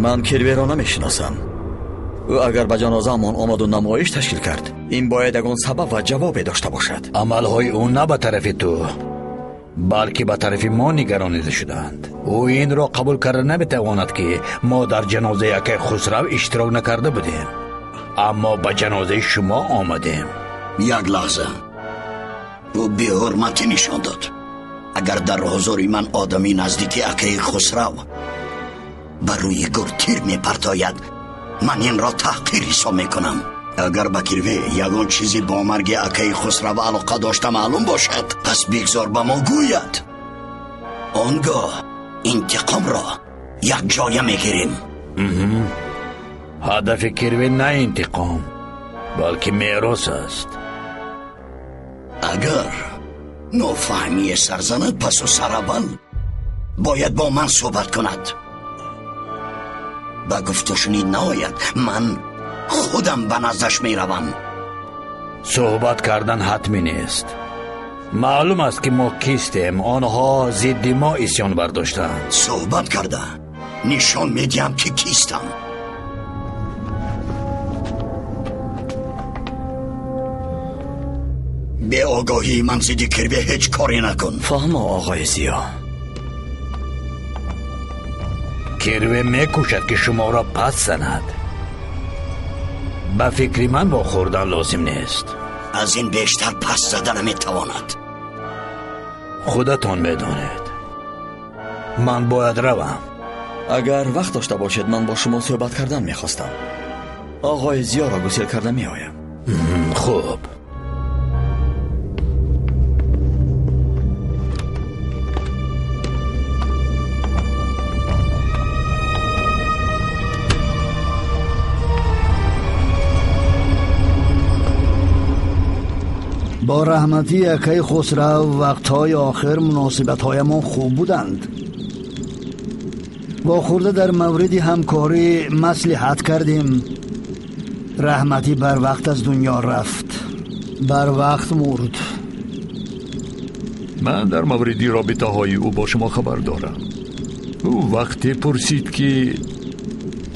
Ман Кирверо намешиносам. Ӯ агар ба ҷанозаамон омаду намоиш ташкил кард, ин бояд ягон сабаб ва ҷавобе дошта бошад. Амалҳои ӯ на ба тарафи ту, балки ба тарафи мо нигаронида шудаанд. Ӯ инро қабул карда наметавонад, ки мо дар ҷанозаи акаи Хусрав иштирок накарда будем, аммо ба ҷанозаи шумо омадем. Як лаҳза. Ӯ беҳурматӣ нишон дод. Агар дар ҳузури ман одами наздики акаи Хусрав ба рӯи гур тир мепартояд, ман инро таҳқир ҳисоб мекунам. Агар ба Кирве ягон чизе бо марги акаи Хусрав алоқа дошта маълум бошад, пас бигзор ба мо гӯяд. Он гоҳ интиқомро якҷоя мегирем. Ҳадафи Кирве на интиқом, балки мерос аст. Агар нофаҳмие сар занад, пас ӯ сараввал бояд бо ман суҳбат кунад. Ба гуфтушунид наояд, ман худам ба наздаш меравам. Суҳбат кардан ҳатмӣ нест. Маълум аст, ки мо кистем. Онҳо зидди мо исён бардоштанд. Суҳбат карда нишон медиҳам, ки кистам. Беогоҳии ман зидди Кирве ҳеҷ коре накун. Фаҳмо, оғои Зиё. Кирве мекӯшад, ки шуморо пас занад. Ба фикри ман вохӯрдан лозим нест. Аз ин бештар пас зада наметавонад. Худатон медонед. Ман бояд равам. Агар вақт дошта бошед, ман бо шумо суҳбат кардан мехостам. Оғои Зиёро гусел карда меоям. Хуб. Бо раҳмати акаи Хусрав вақтҳои охир муносибатҳоямон хуб буданд. Вохӯрда дар мавриди ҳамкорӣ маслиҳат кардем. Раҳматӣ барвақт аз дунё рафт, барвақт мурд. Ман дар мавриди робитаҳои ӯ бо шумо хабар дорам. Ӯ вақте пурсид, ки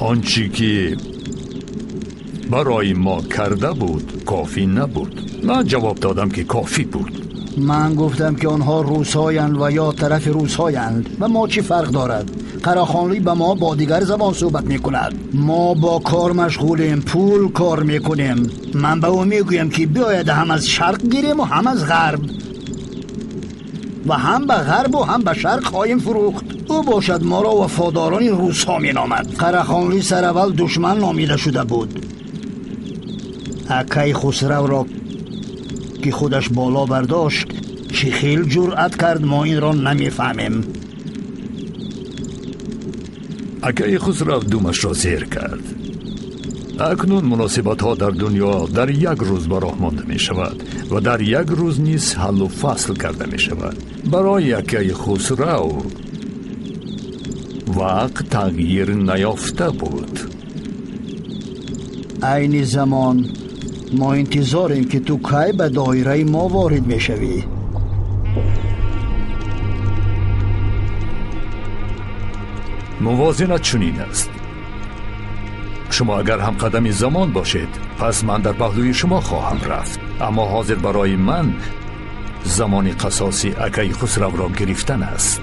он чӣ ки барои мо карда буд кофӣ набуд. Ман ҷавоб додам, ки кофӣ буд. Ман гуфтам, ки онҳо русҳоянд ва ё тарафи русҳоянд, ба мо чӣ фарқ дорад? Қарахонлӣ ба мо бо дигар забон суҳбат мекунад. Мо бо кор машғулем, пул кор мекунем. Ман ба ӯ мегӯям, ки биёяд ҳам аз шарқ гирем ва ҳам аз ғарб, ва ҳам ба ғарбу ҳам ба шарқ хоҳем фурӯхт. Ӯ бошад моро вафодорони русҳо меномад. Қарахонлӣ сараввал душман номида шуда буд. Акаи Хусравро ки худаш боло бардошт, чӣ хел ҷуръат кард, мо инро намефаҳмем. Акаи Хусрав думашро зер кард. Акнун муносибатҳо дар дунё дар як рӯз ба роҳ монда мешавад ва дар як рӯз низ ҳаллу фасл карда мешавад. Барои акаи Хусрав вақт тағйир наёфта буд. Айни замон мо интизорем, ки ту кай ба доираи мо ворид мешавӣ. Мувозинат чунин аст. Шумо агар ҳамқадами замон бошед, пас ман дар паҳлӯи шумо хоҳам рафт. Аммо ҳозир барои ман замони қасоси акаи Хусравро гирифтан аст.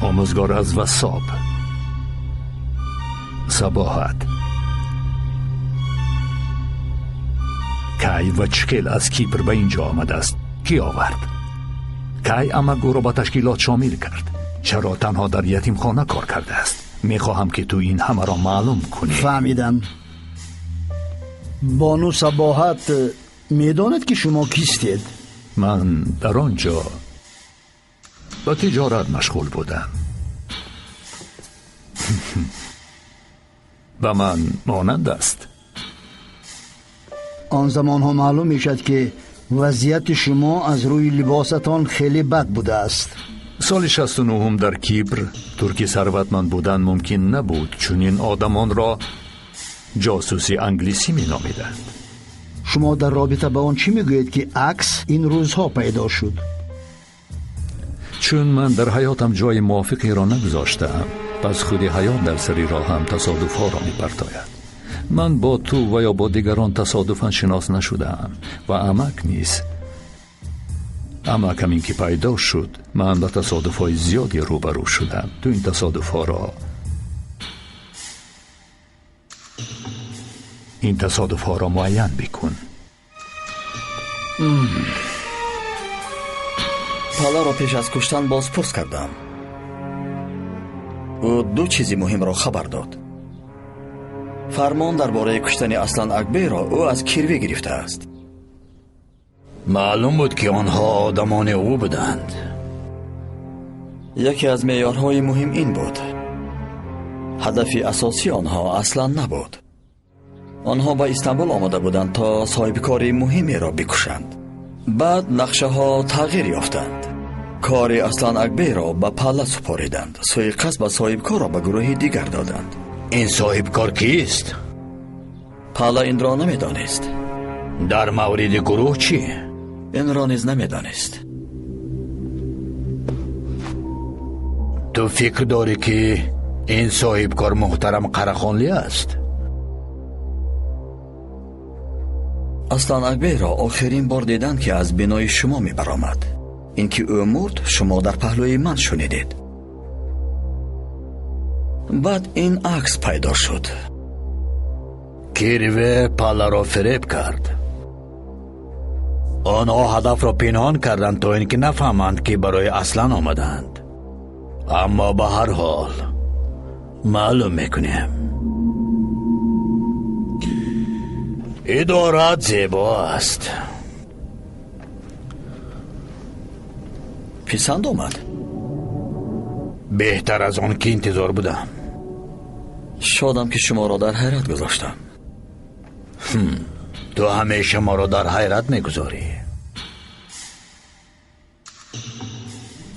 Омӯзгор аз Вассоб, Сабоҳат, кай ва чӣ хел аз Кипр ба ин ҷо омадааст? Кӣ овард? Кай амак ӯро ба ташкилот шомил кард? Чаро танҳо дар ятимхона кор кардааст? Мехоҳам, ки ту ин ҳамаро маълум кунӣ. Фаҳмидам. Бону Сабоҳат медонад, ки шумо кистед? Ман дар он ҷо ба тиҷорат машғул будам. Ба ман монанд аст. Он замонҳо маълум мешавад, ки вазъияти шумо аз рӯи либосатон хеле бад будааст. Соли 69 дар Кипр турки сарватманд будан мумкин набуд. Чунин одамонро Ҷосуси англисӣ меномиданд. Шумо дар робита ба он чӣ мегӯед, ки акс ин рӯзҳо пайдо шуд? Чун ман дар ҳаётам ҷои мувофиқеро нагузоштаам, пас худи ҳаёт дар сари роҳам тасодуфҳоро мепартояд. Ман бо ту ва ё бо дигарон тасодуфан шинос нашудаам ва амак низ. Амакам ин ки пайдо шуд, ман ба тасодуфҳои зиёде рӯбарӯ шудам. Ту ин тасодуфҳоро муайян бикун. Паларо пеш аз куштан бозпурс кардам. Ӯ ду чизи муҳимро хабар дод. Фармон дар бораи куштани Аслан Акбейро ӯ аз Кирве гирифтааст. Маълум буд, ки онҳо одамони ӯ буданд. Яке аз меъёрҳои муҳим ин буд. Ҳадафи асосии онҳо аслан набуд. Онҳо ба Истанбул омада буданд, то соҳибкори муҳимеро бикушанд. Баъд нақшаҳо тағйир ёфтанд. Кори Аслан Акбейро ба Палла супориданд. Суиқасд ба соҳибкорро ба гурӯҳи дигар доданд. Ин соҳибкор кист? Палла инро намедонист. Дар мавриди гурӯҳ чӣ? Инро низ намедонист. Ту фикр дорӣ, ки ин соҳибкор муҳтарам Қарахонлӣ аст? Аслан Акбейро охирин бор диданд, ки аз бинои шумо мебаромад. Ин ки ӯ мурд, шумо дар паҳлӯи ман шунидед. Баъд ин акс пайдо шуд. Кирве Палларо фиреб кард. Онҳо ҳадафро пинҳон карданд, то ин ки нафаҳманд, ки барои Аслан омаданд. Аммо ба ҳар ҳол маълум мекунем. Идорат зебо аст. Писанд омад? Беҳтар аз он ки интизор будам. Шодам, ки шуморо дар ҳайрат гузоштам. Ту ҳамеша моро дар ҳайрат мегузорӣ.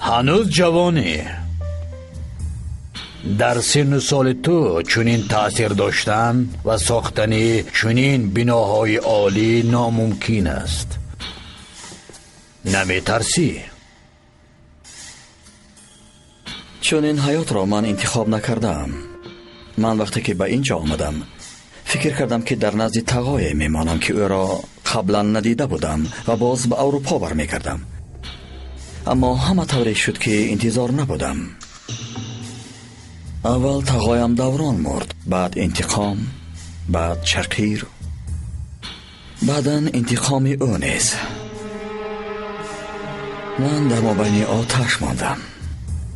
Ҳанӯз ҷавонӣ. Дар синну соли ту чунин таъсир доштан ва сохтани чунин биноҳои олӣ номумкин аст. Наметарсӣ? Чунин ҳаётро ман интихоб накардаам. Ман вақте ки ба ин ҷо омадам, фикр кардам, ки дар назди тағое мемонам, ки ӯро қаблан надида будам ва боз ба Аврупо бармегардам. Аммо ҳама тавре шуд, ки интизор набудам. Аввал тағоям Даврон мурд, баъд интиқом, баъд Чақир, баъдан интиқоми ӯ низ. Ман дар мобайни оташ мондам.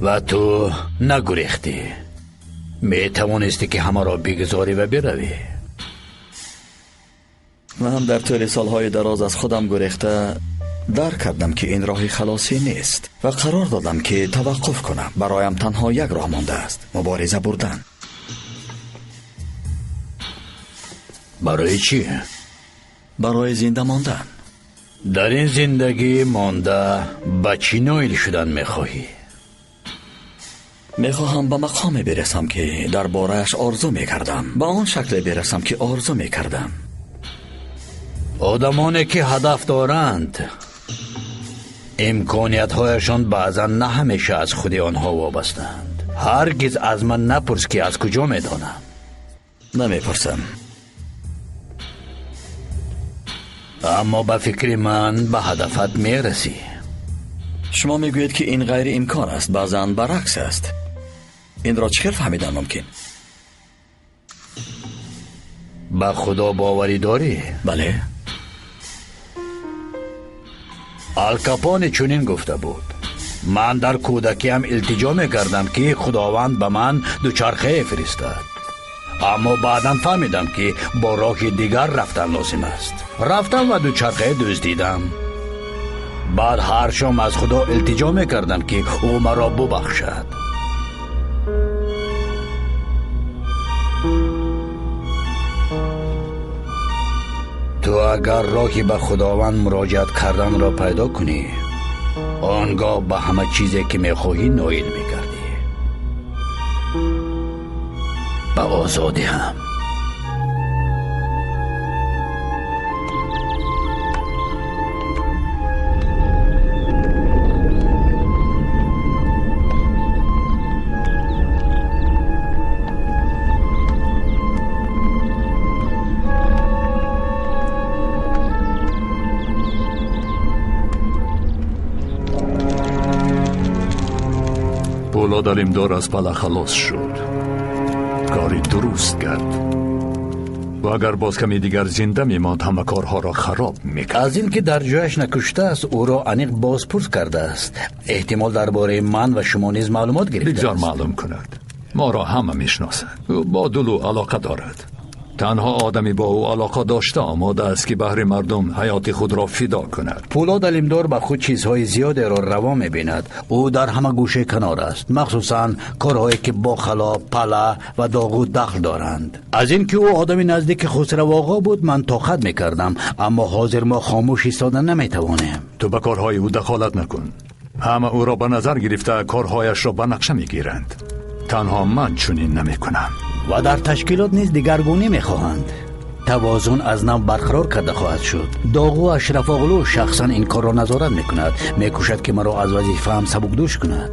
Ва ту нагурехтӣ. Метавонистӣ, ки ҳамаро бигузорӣ ва биравӣ. Ман дар тӯли солҳои дароз аз худам гурехта дарк кардам, ки ин роҳи халосӣ нест ва қарор додам, ки таваққуф кунам. Бароям танҳо як роҳ мондааст: мубориза бурдан. Барои чӣ? Барои зинда мондан. Дар ин зиндагӣ монда ба чӣ ноил шудан мехоҳӣ? Мехоҳам ба мақоме бирасам, ки дар борааш орзу мекардам. Ба он шакле бирасам, ки орзу мекардам. Одамоне ки ҳадаф доранд, имкониятҳояшон баъзан на ҳамеша аз худи онҳо вобастаанд. Ҳаргиз аз ман напурс, ки аз куҷо медонам. Намепурсам. Аммо ба фикри ман ба ҳадафат мерасӣ. Шумо мегӯед, ки ин ғайриимкон аст, баъзан баръакс аст. Инро чӣ хел фаҳмидан мумкин? Ба Худо боварӣ дорӣ? Бале. Ал Капоне чунин гуфта буд: ман дар кӯдакиам илтиҷо мекардам, ки Худованд ба ман дучархае фиристад. Аммо баъдан фаҳмидам, ки бо роҳи дигар рафтан лозим аст. Рафтам ва дучархае дуздидам. Баъд ҳар шом аз Худо илтиҷо мекардам, ки ӯ маро бубахшад. Ту агар роҳи ба Худованд муроҷиат карданро пайдо кунӣ, он гоҳ ба ҳама чизе, ки мехоҳӣ, ноил мегардӣ. Ба озодӣ ҳам. Пулод Алимдор аз пала халос шуд. Кори дуруст кард. Ва агар боз каме дигар зинда мемонд, ҳама корҳоро хароб мекард. Аз ин ки дар ҷояш накуштааст, ӯро аниқ бозпурс кардааст. Эҳтимол дар бораи ман ва шумо низ маълумот гирифтааст. Бигзор маълум кунад. Моро ҳама мешиносанд. Ӯ бо Дулу алоқа дорад. Танҳо одаме бо ӯ алоқа дошта омода аст ки баҳри мардум ҳаёти худро фидо кунад. Пулод Алимдор ба худ чизҳои зиёдеро раво мебинад. Ӯ дар ҳама гӯшаи канор аст, махсусан корҳое ки бо хало, пала ва доғу дахл доранд. Аз ин ки ӯ одами наздики Хусрав оғо буд, ман тоқат мекардам, аммо ҳозир мо хомӯш истода наметавонем. Ту ба корҳои ӯ дахолат накун. Ҳама ӯро ба назар гирифта корҳояшро ба нақша мегиранд. Танҳо ман чунин намекунам. Ва дар ташкилот низ дигаргунӣ мехоҳанд. Тавозун аз нав барқарор карда хоҳад шуд. Доғу Ашрафоғлу шахсан ин корро назорат мекунад, мекӯшад ки маро аз вазифаам сабукдӯш кунад.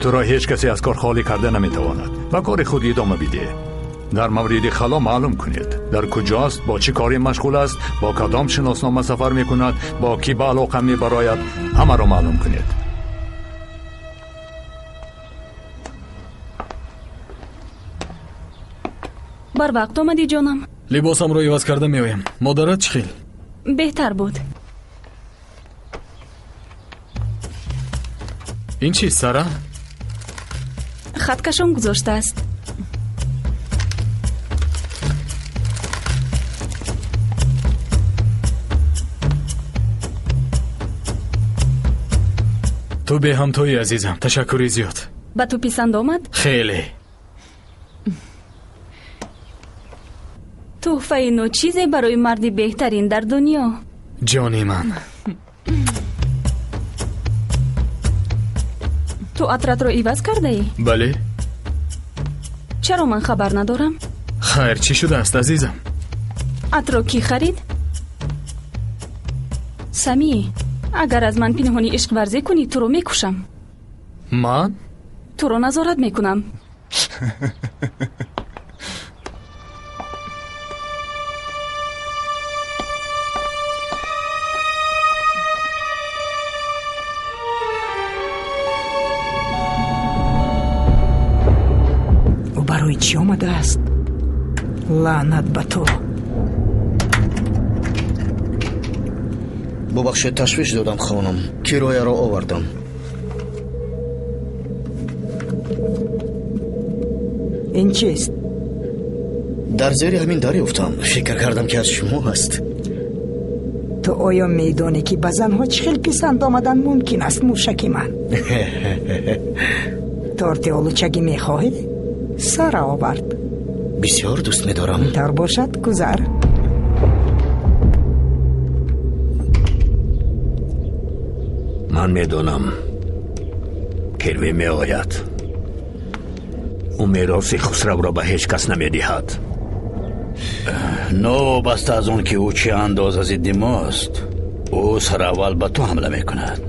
Туро ҳеҷ касе аз кор холӣ карда наметавонад. Ба кори худ идома бидеҳ. Дар мавриди хало маълум кунед дар куҷост, бо чӣ коре машғул аст, бо кадом шиноснома сафар мекунад, бо кӣ ба алоқа мебарояд. Ҳамаро маълум кунед. Барвақт омадӣ, ҷонам. Либосамро иваз карда меоям. Модарат чӣ хел? Беҳтар буд. Ин чист, Сара? Хаткашон гузоштааст. Ту беҳамтоӣ, азизам. Ташаккури зиёд. Ба ту писанд омад? Хеле. Тӯҳфаи ночизе барои марди беҳтарин дар дунё. Ҷони ман. Ту атратро иваз кардаӣ? Бале. Чаро ман хабар надорам? Хайр, чӣ шудааст, азизам? Атро кӣ харид? Самӣ, агар аз ман пинҳонӣ ишқварзӣ кунӣ, туро мекушам. Ман? Туро назорат мекунам. Барои чӣ омадааст? Лаънат ба ту. Бубахшед, ташвиш додам, хонум. Кирояро овардам. Ин чист? Дар зери ҳамин дарёфтам. Фикр кардам ки аз шумо аст. Ту оё медонӣ ки ба занҳо чӣ хел писанд омадан мумкин аст, мушаки ман? Торти олучагӣ мехоҳӣ? Сара овард. Бисёр дӯст медорам. Интавр бошад, гузар. Ман медонам, Кирви меояд. Ӯ мероси Хусравро ба ҳеҷ кас намедиҳад. Новобаста аз он ки ӯ чӣ андоза зидди мост, ӯ сараввал ба ту ҳамла мекунад.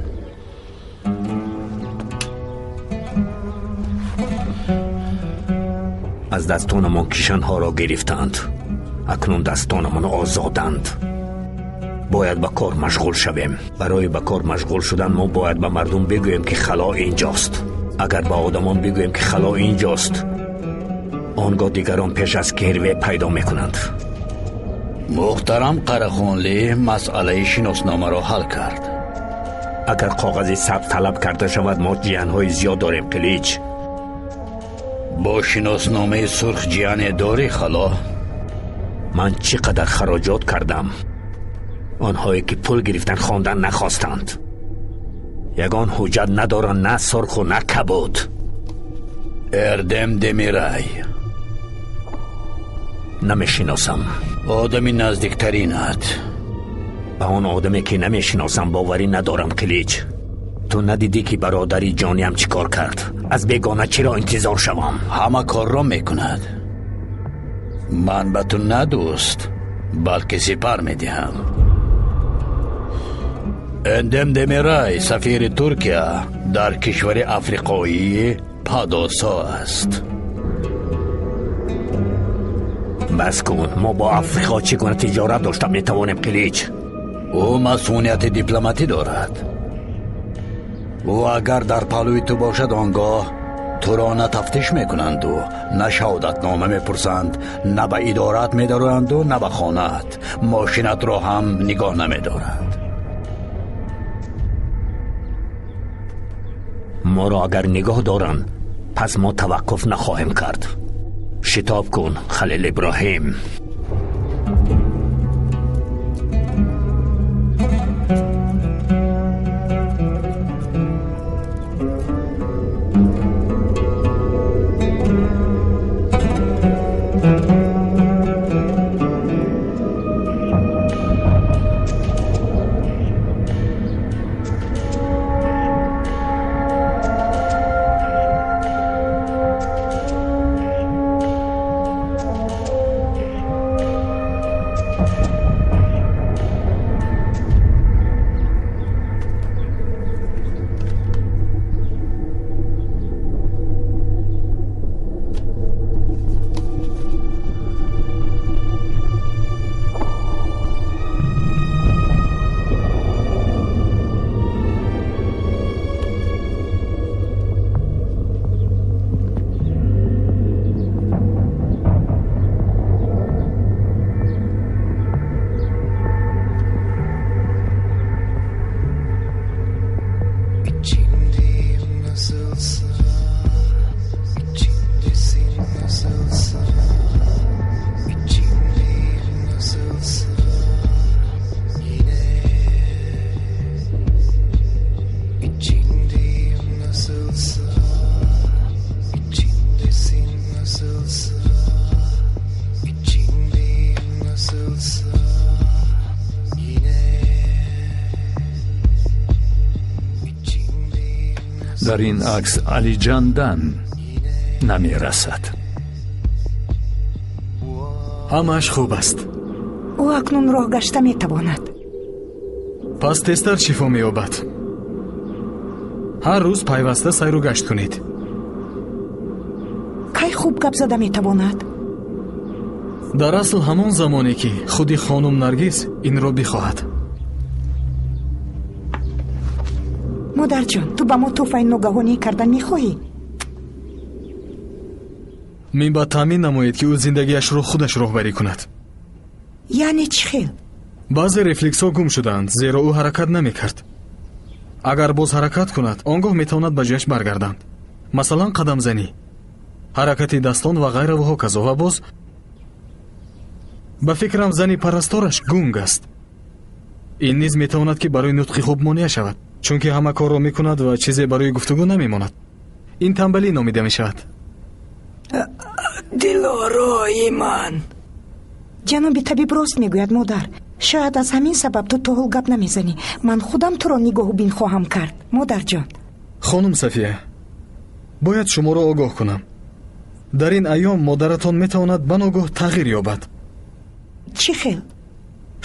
Аз дастонамон кишанҳоро гирифтанд. Акнун дастонамон озоданд. Бояд ба кор машғул шавем. Барои ба кор машғул шудан мо бояд ба мардум бигӯем ки хало инҷост. Агар ба одамон бигӯем ки хало инҷост, он гоҳ дигарон пеш аз Кирве пайдо мекунанд. Муҳтарам Қарахонлӣ масъалаи шиносномаро ҳал кард. Агар коғази сабз талаб карда шавад, мо ҷиянҳои зиёд дорем, Қилич. Бо шиносномаи сурх ҷияне дорӣ, хало? Ман чӣ қадар хароҷот кардам. Онҳое ки пул гирифтан хондан нахостанд. Ягон ҳуҷҷат надоранд, на сурху на кабуд. Эрдем Демирай. Намешиносам. Одами наздиктаринат. Ба он одаме ки намешиносам боварӣ надорам, Қилич. Ту надидӣ ки бародари ҷониам чӣ кор кард? Аз бегона чиро интизор шавам? Ҳама корро мекунад. Ман ба ту на дӯст, балки сипар медиҳам. Эндем Демирай сафири Туркия дар кишвари африқоии Падосо аст. Бас кун, мо бо Африқо чӣ гуна тиҷорат дошта метавонем, Қилич? Ӯ масъунияти дипломатӣ дорад. Ӯ агар дар паҳлӯи ту бошад, он гоҳ Туро на тафтиш мекунанду, на шаҳодатнома мепурсанд, на ба идораат медароянду, на ба хонаат. Мошинатро ҳам нигоҳ намедоранд. Моро агар нигоҳ доранд, пас мо таваққуф нахоҳем кард. Шитоб кун, Халил Иброҳим. Дар ин акс Алиҷандан намерасад. Ҳамааш хуб аст. Ӯ акнун роҳ гашта метавонад. Пас тезтар шифо меёбад. Ҳар рӯз пайваста сайру гашт кунед. Кай хуб гап зада метавонад? Дар асл ҳамон замоне ки худи хонум Наргиз инро бихоҳад. Модарҷон, ту ба мо тӯҳфаи ногаҳонӣ кардан мехоҳӣ? Минбаъд таъмин намоед, ки ӯ зиндагиашро худаш роҳбарӣ кунад. Яъне чӣ хел? Баъзе рефлексҳо гум шудаанд, зеро ӯ ҳаракат намекард. Агар боз ҳаракат кунад, он гоҳ метавонад ба ҷояш баргарданд. Масалан, қадамзанӣ, ҳаракати дастон ва ғайра ва ҳоказо. Ва боз ба фикрам зани парастораш гунг аст. Ин низ метавонад, ки барои нутқи хуб монеа шавад, чунки ҳама корро мекунад ва чизе барои гуфтугӯ намемонад. Ин тамбалӣ номида мешавад. Дилорои ман. Ҷаноби табиб рост мегӯяд, модар. Шояд аз ҳамин сабаб ту то ҳол гап намезанӣ. Ман худам туро нигоҳубин хоҳам кард, модарҷон. Хонум Сафия, бояд шуморо огоҳ кунам. Дар ин айём модаратон метавонад ба ногоҳ тағйир ёбад. Чӣ хел?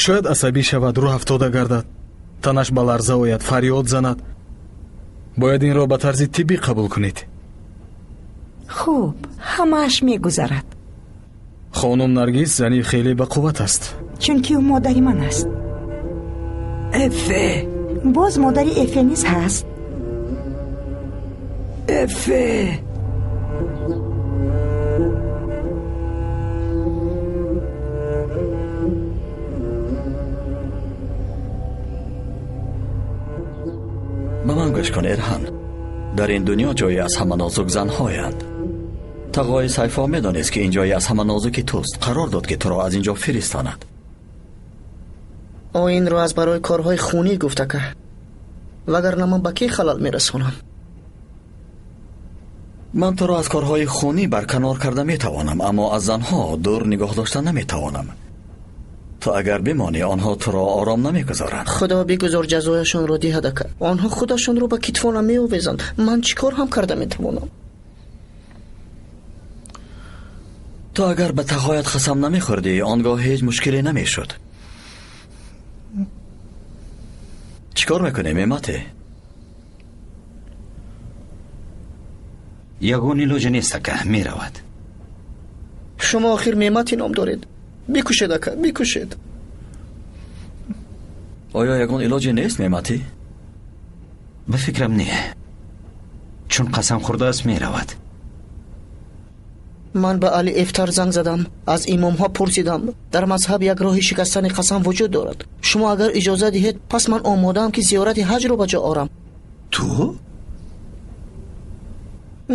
Шояд асабӣ шавад, рӯҳ афтода гардад, танаш ба ларза ояд, фарёд занад. Бояд инро ба тарзи тиббӣ қабул кунед. Хуб, ҳамааш мегузарад. Хонум Наргиз зани хеле бақувват аст. Чунки ӯ модари ман аст. Эфе. Боз модари Эфе низ ҳаст. Эфе. Ба ман гӯш кун, Эрҳан. Дар ин дунё ҷое аз ҳама нозук занҳоянд. Тағои Сайфо медонист, ки ин ҷое аз ҳама нозуки туст. Қарор дод, ки туро аз ин ҷо фиристонад. Ӯ инро аз барои корҳои хунӣ гуфт, ака. Вагарна ман ба кӣ халал мерасонам? Ман туро аз корҳои хунӣ барканор карда метавонам, аммо аз занҳо дур нигоҳ дошта наметавонам. Ту агар бимонӣ, онҳо туро ором намегузоранд. Худо бигузор ҷазояшонро диҳад, ака. Онҳо худашонро ба китфонам меовезанд. Ман чӣ кор ҳам карда метавонам? Ту агар ба тағоят қасам намехӯрдӣ, он гоҳ ҳеҷ мушкиле намешуд. Чӣ кор мекунӣ, Мемате? Ягон илоҷе нест, ака, меравад. Шумо охир Мемати ном доред. Бикушед, ака, бикушед. Оё ягон илоҷе нест, Мемати? Ба фикрам не. Чун қасам хӯрдааст, меравад. Ман ба Али Эфтар занг задам, аз имомҳо пурсидам. Дар мазҳаб як роҳи шикастани қасам вуҷуд дорад. Шумо агар иҷоза диҳед, пас ман омодаам ки зиёрати ҳаҷро ба ҷо орам. Ту?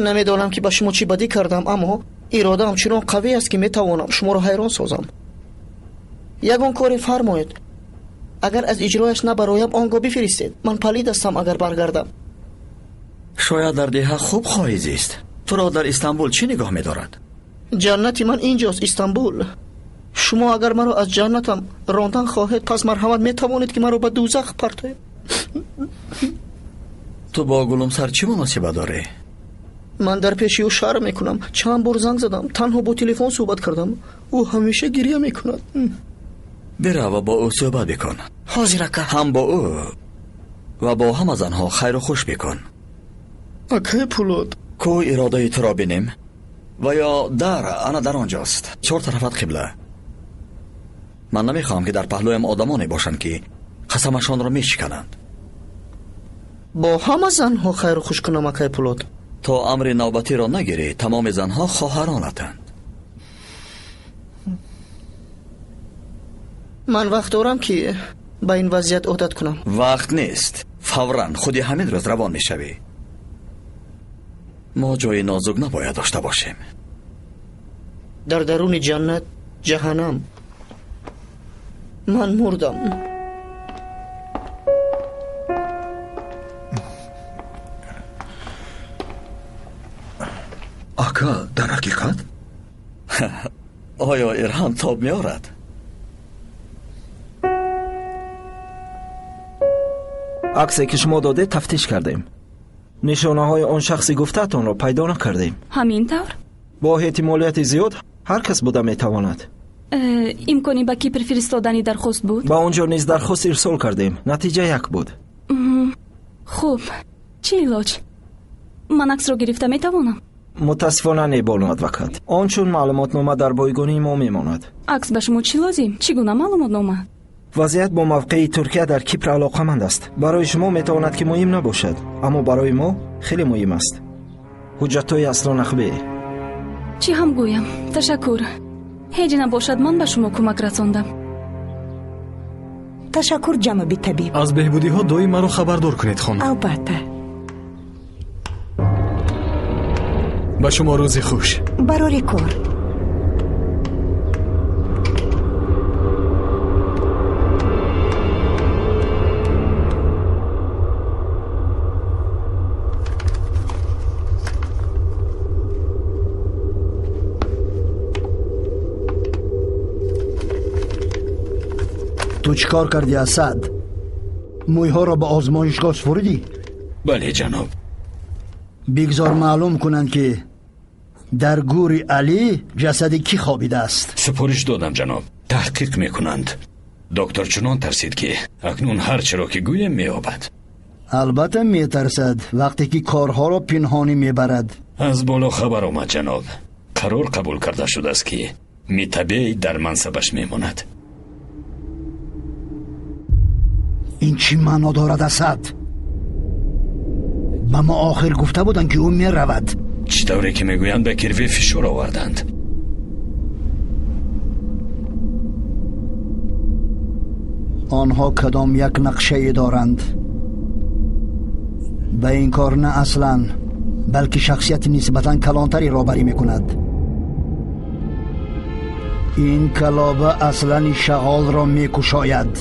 Намедонам ки ба шумо чӣ бадӣ кардам, аммо иродаам чунон қавӣ аст, ки метавонам шуморо ҳайрон созам. Ягон коре фармоед. Агар аз иҷрояш набароям, он гоҳ бифиристед. Ман палид ҳастам агар баргардам. Шояд дар деҳа хуб хоҳӣ зист. Туро дар Истанбул чӣ нигоҳ медорад? Ҷаннати ман инҷост, Истанбул. Шумо агар маро аз ҷаннатам рондан хоҳед, пас марҳамат метавонед ки маро ба дӯзах партоед. Ту бо Гулумсар чӣ муносибат дорӣ? Ман дар пеши ӯ шарм мекунам. Чанд бор занг задам, танҳо бо телефон суҳбат кардам. Ӯ ҳамеша гиря мекунад. Бирав ва бо ӯ суҳбат бикун. Ҳозир, ака. Ҳам бо ӯ ва бо ҳама занҳо хайру хуш бикун. Акай Пулод. Ку иродаи туро бинем? Ва ё дар ана дар он ҷост. Чор тарафат қибла. Ман намехоҳам ки дар паҳлӯям одамоне бошанд, ки қасамашонро мешикананд. Бо ҳама занҳо хайру хуш кунам, акай Пулод. То амри навбатиро нагирӣ, тамоми занҳо хоҳаронатанд. Ман вақт дорам ки ба ин вазъият одат кунам. Вақт нест. Фавран худи ҳамин рӯз равон мешавӣ. Мо ҷои нозук набояд дошта бошем. Дар даруни ҷаннат ҷаҳаннам. Ман мурдам. Ака, дар ҳақиқат? Оё Ирҳам тоб меорад? Аксе ки шумо додед тафтиш кардем. Нишонаҳои он шахси гуфтаатонро пайдо накардем. Ҳамин тавр? Бо эҳтимолияти зиёд ҳар кас буда метавонад. Имкони ба Кипр фиристодани дархост буд? Ба он ҷо низ дархост ирсол кардем. Натиҷа як буд. Хуб, чӣ илоҷ? Ман аксро гирифта метавонам? Мутаассифона не, бону адвокат. Он чун маълумотнома дар бойгонии мо мемонад. Акс ба шумо чӣ лозим? Чӣ гуна маълумотнома? Вазъият бо мавқеи Туркия дар Кипр алоқаманд аст. Барои шумо метавонад ки муҳим набошад, аммо барои мо хеле муҳим аст. Ҳуҷҷатҳои асло нақбе. Чӣ ҳам гӯям? Ташаккур. Ҳеҷ набошад, ман ба шумо кӯмак расондам. Ташаккур, ҷаноби табиб. Аз беҳбудиҳо доим маро хабардор кунед, хонум. Албатта. Ба шумо рӯзи хуш. Барори кор. Ту чӣ кор кардӣ, Асад? Мӯйҳоро ба озмоишгоҳ супурдӣ? Бале, ҷаноб. Бигзор маълум кунанд, ки дар гӯри Алӣ ҷасади кӣ хобидааст. Супориш додам, ҷаноб. Таҳқиқ мекунанд. Доктор чунон тарсид, ки акнун ҳар чиро ки гӯем меёбад. Албатта метарсад, вақте ки корҳоро пинҳонӣ мебарад. Аз боло хабар омад, ҷаноб. Қарор қабул карда шудааст, ки Митабей дар мансабаш мемонад. Ин чӣ маъно дорад, Асад? Ба мо охир гуфта буданд, ки ӯ меравад. Чӣ тавре ки мегӯянд, ба Кирве фишор оварданд. Онҳо кадом як нақшае доранд. Ба ин кор на аслан, балки шахсияти нисбатан калонтаре роҳбарӣ мекунад. Ин калоба аслани шағолро мекушояд.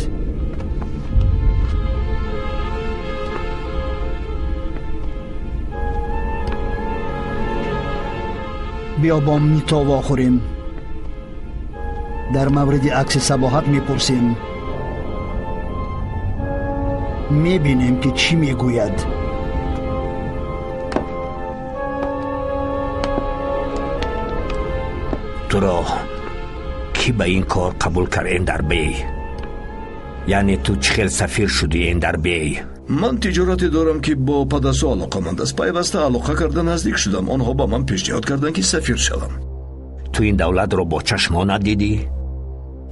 Биё бо Мито вохӯрем. Дар мавриди акси сабоҳат мепурсем. Мебинем, ки чӣ мегӯяд. Туро кӣ ба ин кор қабул кард, Эндарбей? Яъне ту чӣ хел сафир шудӣ, Эндарбей? Ман тиҷорате дорам, ки бо Падасо алоқаманд аст. Пайваста алоқа карда наздик шудам. Онҳо ба ман пешниҳод карданд, ки сафир шавам. Ту ин давлатро бо чашмонат дидӣ?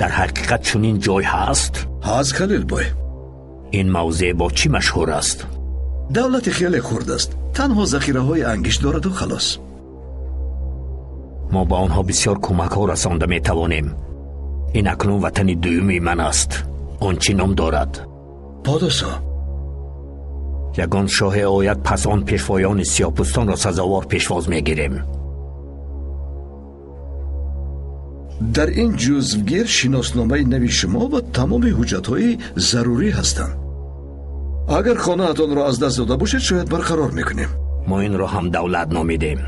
Дар ҳақиқат чунин ҷой ҳаст? Ҳаст, Халилбой. Ин мавзеъ бо чӣ машҳур аст? Давлати хеле хурд аст. Танҳо захираҳои ангишт дораду халос. Мо ба онҳо бисёр кӯмакҳо расонда метавонем. Ин акнун ватани дуюми ман аст. Он чӣ ном дорад? Подосо. Ягон шоҳе ояд, пас он пешвоёни сиёҳпӯстонро сазовор пешвоз мегирем. Дар ин ҷузвгир шиносномаи нави шумо ва тамоми ҳуҷҷатҳои зарурӣ ҳастанд. Агар хонаатонро аз даст дода бошед, шояд барқарор мекунем. Мо инро ҳам давлат номидем.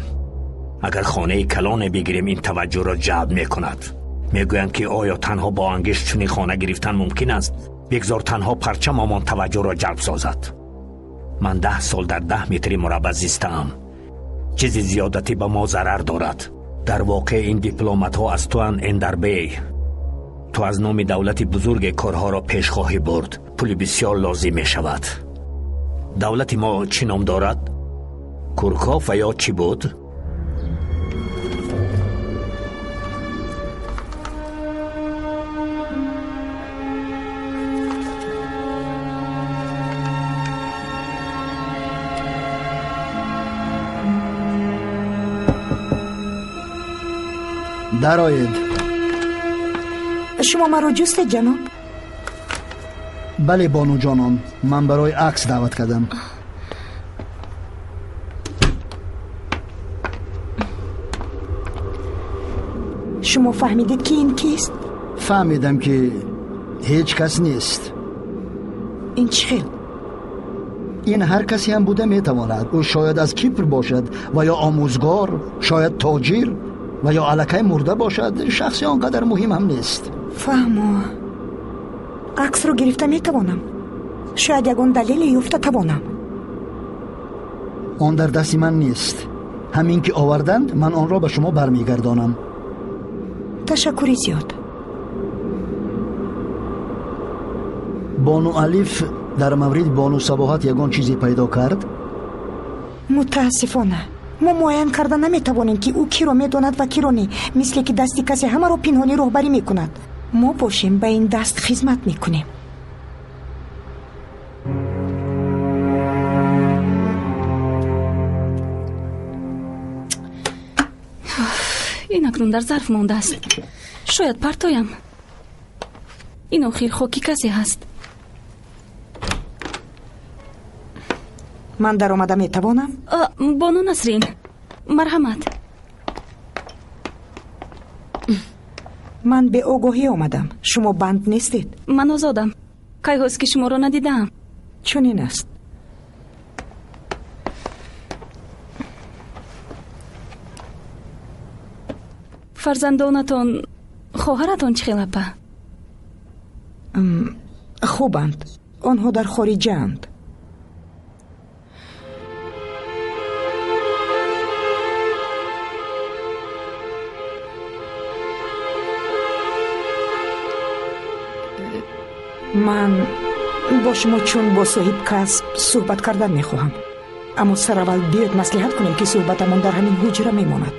Агар хонаи калоне бигирем, ин таваҷҷӯҳро ҷалб мекунад. Мегӯянд, ки оё танҳо бо ангишт чунин хона гирифтан мумкин аст? Бигзор танҳо парчамамон таваҷҷӯҳро ҷалб созад. Ман 10 сол дар 10 метри мураббаъ зистаам. Чизи зиёдатӣ ба мо зарар дорад. Дар воқеъ ин дипломатҳо аз туанд, Эндербей. Ту аз номи давлати бузурге корҳоро пеш хоҳӣ бурд. Пули бисёр лозим мешавад. Давлати мо чӣ ном дорад? Курков ва ё чӣ буд? Дароед. Шумо маро ҷустед, ҷаноб? Бале, бонуҷонон, ман барои акс даъват кардам. Шумо фаҳмидед, ки ин кист? Фаҳмидам, ки ҳеҷ кас нест. Ин чӣ хел? Ин ҳар касе ҳам буда метавонад. Ӯ шояд аз Кипр бошад ва ё омӯзгор, шояд тоҷир ва ё аллакай мурда бошад. Шахси он қадар муҳим ҳам нест. Фаҳмо. Аксро гирифта метавонам. Шояд ягон далеле ёфта тавонам. Он дар дасти ман нест. Ҳамин ки оварданд, ман онро ба шумо бармегардонам. Ташаккури зиёд. Бону Алиф дар мавриди бону Сабоҳат ягон чизе пайдо кард? Мутаассифона, мо муайян карда наметавонем, ки ӯ киро медонад ва киро не, мисле ки дасти касе ҳамаро пинҳонӣ роҳбарӣ мекунад. Мо бошем, ба ин даст хизмат мекунем. Ин акнун дар зарф мондааст. Шояд партоям. Ин охир хоки касе ҳаст. Ман даромада метавонам? Бону Насрин, марҳамат. Ман беогоҳӣ омадам. Шумо банд нестед? Ман озодам. Кайҳост, ки шуморо надидаам. Чунин аст. Фарзандонатон, хоҳаратон чӣ хел, апа? Хубанд. Онҳо дар хориҷаанд. Ман бо шумо чун бо соҳиб касб суҳбат кардан мехоҳам. Аммо сараввал биёед маслиҳат кунем, ки суҳбатамон дар ҳамин ҳуҷра мемонад.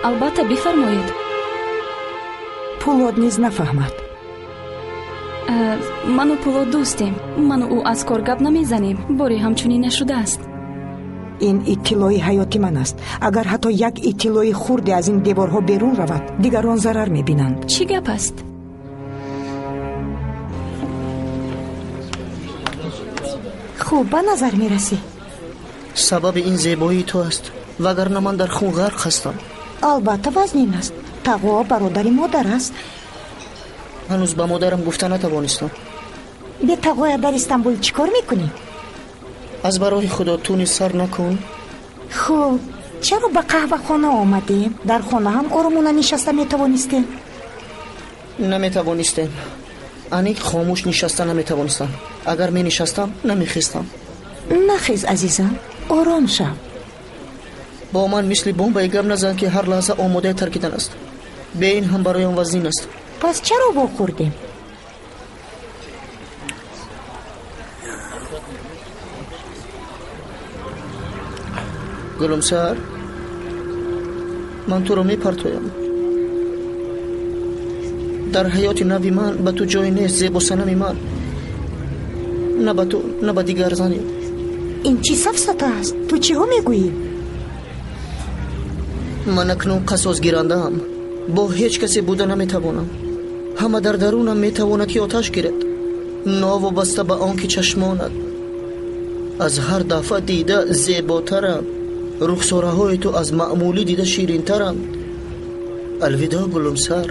Албатта, бифармоед. Пулод низ нафаҳмад. Ману Пулод дӯстем. Ману ӯ аз кор гап намезанем. Боре ҳамчунин нашудааст. Ин иттилои ҳаёти ман аст. Агар ҳатто як иттилои хурде аз ин деворҳо берун равад, дигарон зарар мебинанд. Чӣ гап аст? Хуб ба назар мерасӣ. Сабаби ин зебоии ту аст, вагарна ман дар хун ғарқ ҳастам. Албатта, вазнин аст. Тағо бародари модар аст. Ҳанӯз ба модарам гуфта натавонистам. Бе тағоя дар Истанбул чӣ кор мекунӣ? Аз барои Худо ту низ сар накун. Хуб, чаро ба қаҳвахона омадем? Дар хона ҳам оромона нишаста метавонистем. Наметавонистем. Аник хомӯш нишаста наметавонистам. Агар менишастам, намехестам. Нахез, азизам, ором шав. Бо ман мисли бомбаи гап назан, ки ҳар лаҳза омодаи таркидан аст. Бе ин ҳам барои он вазнин аст. Пас чаро вохӯрдем? Гулумсар, ман туро мепартоям. Дар ҳаёти нави ман ба ту ҷое нест, зебосанами ман. На ба ту, на ба дигар зане. Ин чӣ сафсата аст? Ту чиҳо мегӯӣ? Ман акнун қасосгирандаам. Бо ҳеҷ касе буда наметавонам. Ҳама дар дарунам метавонад ки оташ гирад, новобаста ба он ки чашмонад аз ҳар дафъа дида зеботаранд, рухсораҳои ту аз маъмулӣ дида ширинтаранд. Алвидо, гулумсар.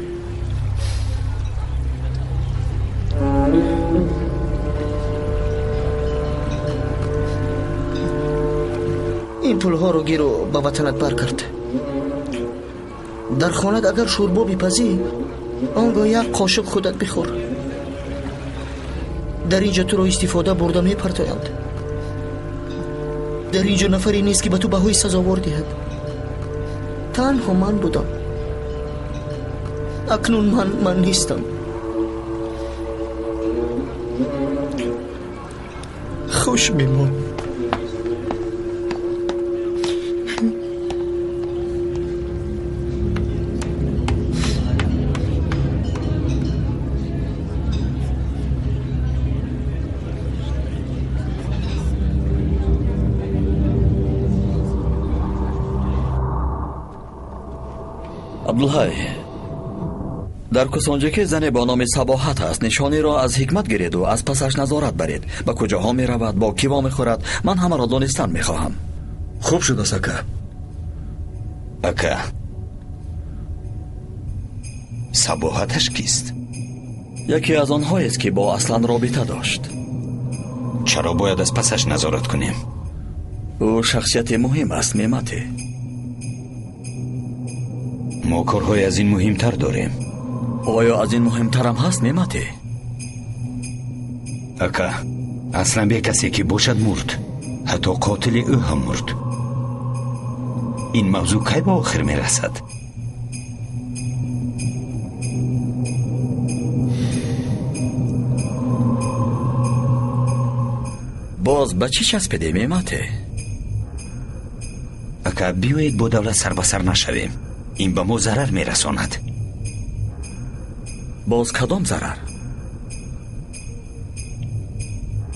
Ин пулҳоро гиру ба ватанат баргард. Дар хонат агар шӯрбо бипазӣ, он гоҳ як қошуқ худат бихӯр. Дар ин ҷо туро истифода бурда мепартоянд. Дар ин ҷо нафаре нест, ки ба ту баҳои сазовор диҳад. Танҳо ман будам. Акнун ман нестам. Хуш бимон. Абдулҳай, дар кусонҷаке зане бо номи Сабоҳат ҳаст. Нишонеро аз ҳикмат гиреду аз пасаш назорат баред. Ба куҷоҳо меравад, бо кӣ вомехӯрад, ман ҳамаро донистан мехоҳам. Хуб шудааст, ака. Ака, Сабоҳаташ кист? Яке аз онҳоест, ки бо Аслан робита дошт. Чаро бояд аз пасаш назорат кунем? Ӯ шахсияти муҳим аст, Мемате. Мо корҳои аз ин муҳимтар дорем. Оё аз ин муҳимтарам ҳаст, Мемате? Ака, аслан бе касе ки бошад мурд. Ҳатто қотили ӯ ҳам мурд. Ин мавзӯъ кай ба охир мерасад? Боз ба чӣ часпидӣ, Мемате? Ака, биёед бо давлат сар ба сар нашавем. Ин ба мо зарар мерасонад. Боз кадом зарар?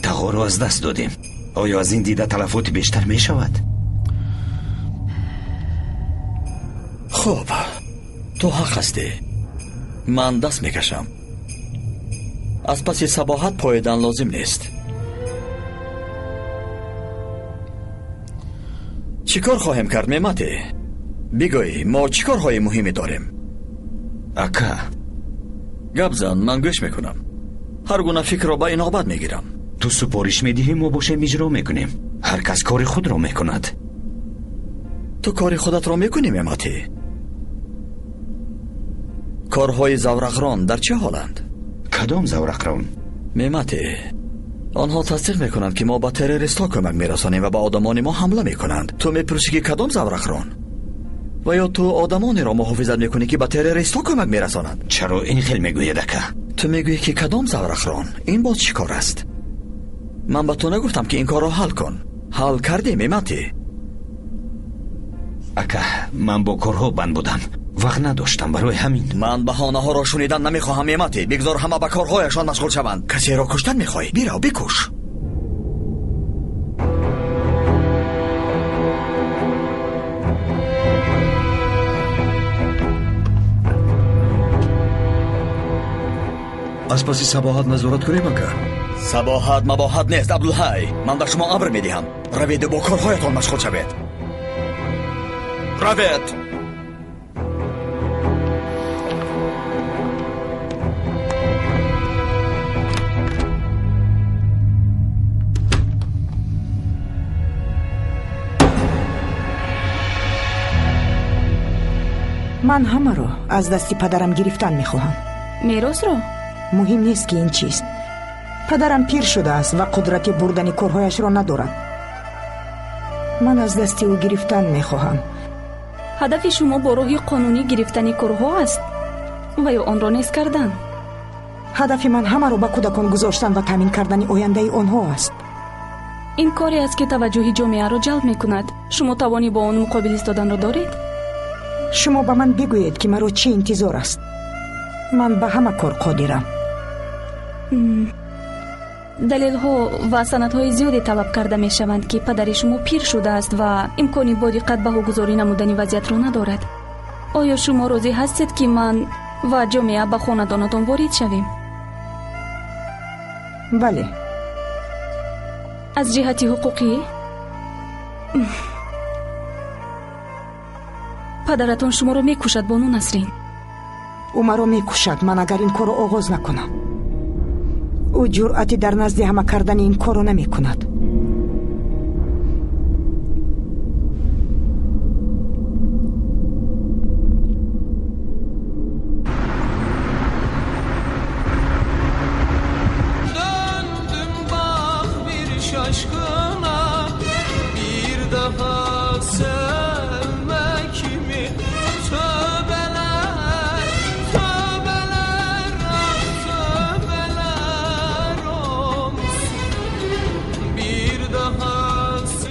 Тағоро аз даст додем. Оё аз ин дида талафоти бештар мешавад? Хуб, ту ҳақ ҳастӣ. Ман даст мекашам. Аз паси Сабоҳат поидан лозим нест. Чӣ кор хоҳем кард, Мемате? Бигӯй, мо чӣ корҳои муҳиме дорем? Ака, гап зан, ман гӯш мекунам. Ҳар гуна фикрро ба инобат мегирам. Ту супориш медиҳӣ, мо бошем иҷро мекунем. Ҳар кас кори худро мекунад. Ту кори худатро мекунӣ, Мемати? Корҳои заврақрон дар чӣ ҳоланд? Кадом заврақрон? Мемати, онҳо тасдиқ мекунанд, ки мо ба террористҳо кӯмак мерасонем ва ба одамони мо ҳамла мекунанд. Ту мепурсӣ, ки кадом заврақрон? Ва ё ту одамонеро муҳофизат мекунӣ, ки ба террористҳо кӯмак мерасонанд? Чаро ин хел мегӯед, ака? Ту мегӯӣ, ки кадом заврақрон? Ин боз чӣ кор аст? Ман ба ту нагуфтам, ки ин корро ҳал кун. Ҳал кардем, Мемати. Ака, ман бо корҳо банд будам. Вақт надоштам барои ҳамин. Ман баҳонаҳоро шунидан намехоҳам, Мемати. Бигзор ҳама ба корҳояшон машғул шаванд. Касеро куштан мехоҳӣ? Бирав, бикуш. Аз паси Сабоҳат назорат кунем, ака? Сабоҳат мабоҳат нест, Абдулҳай. Ман ба шумо амр медиҳам. Раведу бо корҳоятон машғул шавед. Равед! Ман ҳамаро аз дасти падарам гирифтан мехоҳам. Меросро? Муҳим нест, ки ин чист. Падарам пир шудааст ва қудрати бурдани корҳояшро надорад. Ман аз дасти ӯ гирифтан мехоҳам. Ҳадафи шумо бо роҳи қонунӣ гирифтани корҳо аст ва ё онро нест кардан? Ҳадафи ман ҳамаро ба кӯдакон гузоштан ва таъмин кардани ояндаи онҳо аст. Ин коре аст, ки таваҷҷӯҳи ҷомеаро ҷалб мекунад. Шумо тавони бо он муқобил истоданро доред? Шумо ба ман бигӯед, ки маро чӣ интизор аст. Ман ба ҳама кор қодирам. Далелҳо ва санадҳои зиёде талаб карда мешаванд, ки падари шумо пир шудааст ва имкони бо диққат баҳогузорӣ намудани вазъиятро надорад. Оё шумо розӣ ҳастед, ки ман ва ҷомеа ба хонадонатон ворид шавем? Бале. Аз ҷиҳати ҳуқуқӣ падаратон шуморо мекушад, бону Насрин. Ӯ маро мекушад, ман агар ин корро оғоз накунам. Ӯ ҷуръати дар назди ҳама кардани ин корро намекунад.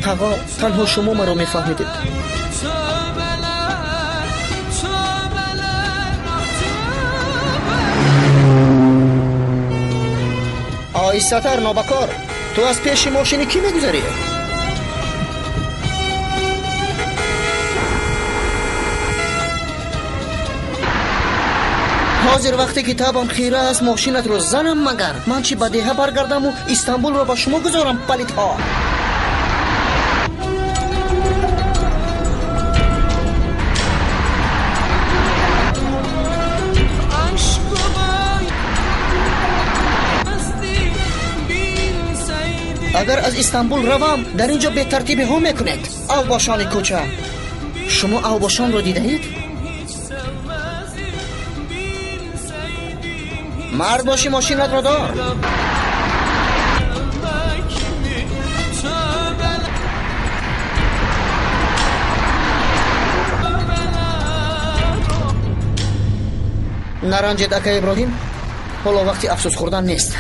Тағо, танҳо шумо маро мефаҳмидед. Оҳистатар, нобакор, ту аз пеши мошини кӣ мегузарӣ? Ҳозир вақте ки табам хира аст, мошинатро занам магар? Ман чӣ ба деҳа баргардаму Истанбулро ба шумо гузорам, палитҳо? Агар аз Истанбул равам, дар ин ҷо бетартибиҳо мекунед. Авбошони кӯча. Шумо авбошонро дидаед? Мард бошӣ, мошинатро дор. Наранҷед, ака Иброҳим, ҳоло вақти афсӯс хӯрдан нест.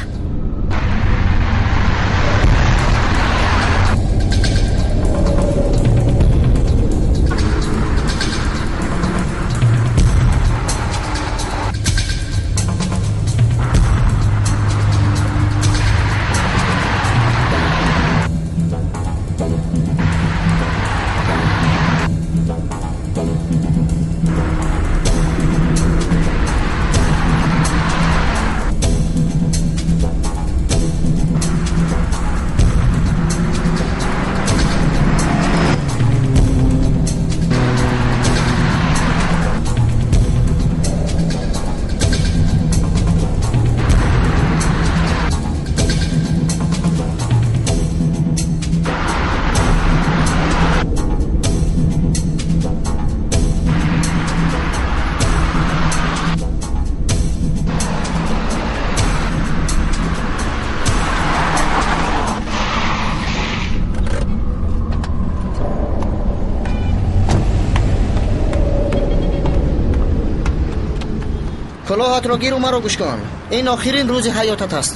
Кулоҳатро гиру маро гӯш кун. Ин охирин рӯзи ҳаётат аст.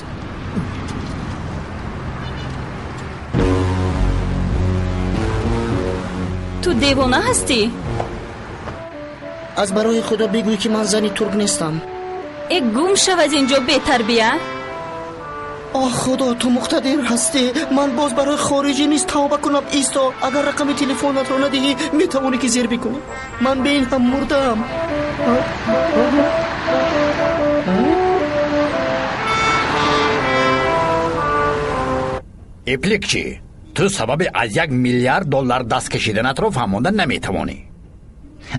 Ту девона ҳастӣ? Аз барои Худо бигӯй, ки ман зани турк нестам. Э, гум шав аз ин ҷо, бетарбия! Оҳ, Худо, ту муқтадир ҳастӣ. Ман боз барои хориҷӣ низ тавба кунам. Исто, агар рақами телефонатро надиҳӣ, метавонӣ ки зер бикунӣ. Ман бе ин ҳам мурдаам. Ипликчи, ту сабаби аз 1 миллиард доллар даст кашиданатро фаҳмонда наметавонӣ.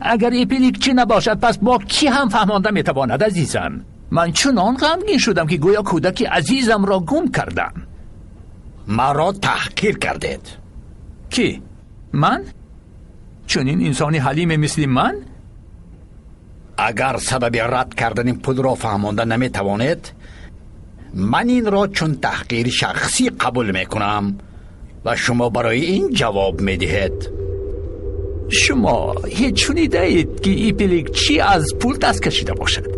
Агар Ипликчи набошад, пас бо кӣ ҳам фаҳмонда метавонад, азизам? Ман чунон ғамгин шудам, ки гӯё кӯдаки азизамро гум кардам. Маро таҳқир кардед. Кӣ? Ман? Чунин инсони ҳалиме мисли ман? Агар сабаби рад кардани пулро фаҳмонда наметавонед, ман инро чун таҳқири шахсӣ қабул мекунам ва шумо барои ин ҷавоб медиҳед. Шумо ҳеҷ шунидаед, ки Ипликчи аз пул даст кашида бошад?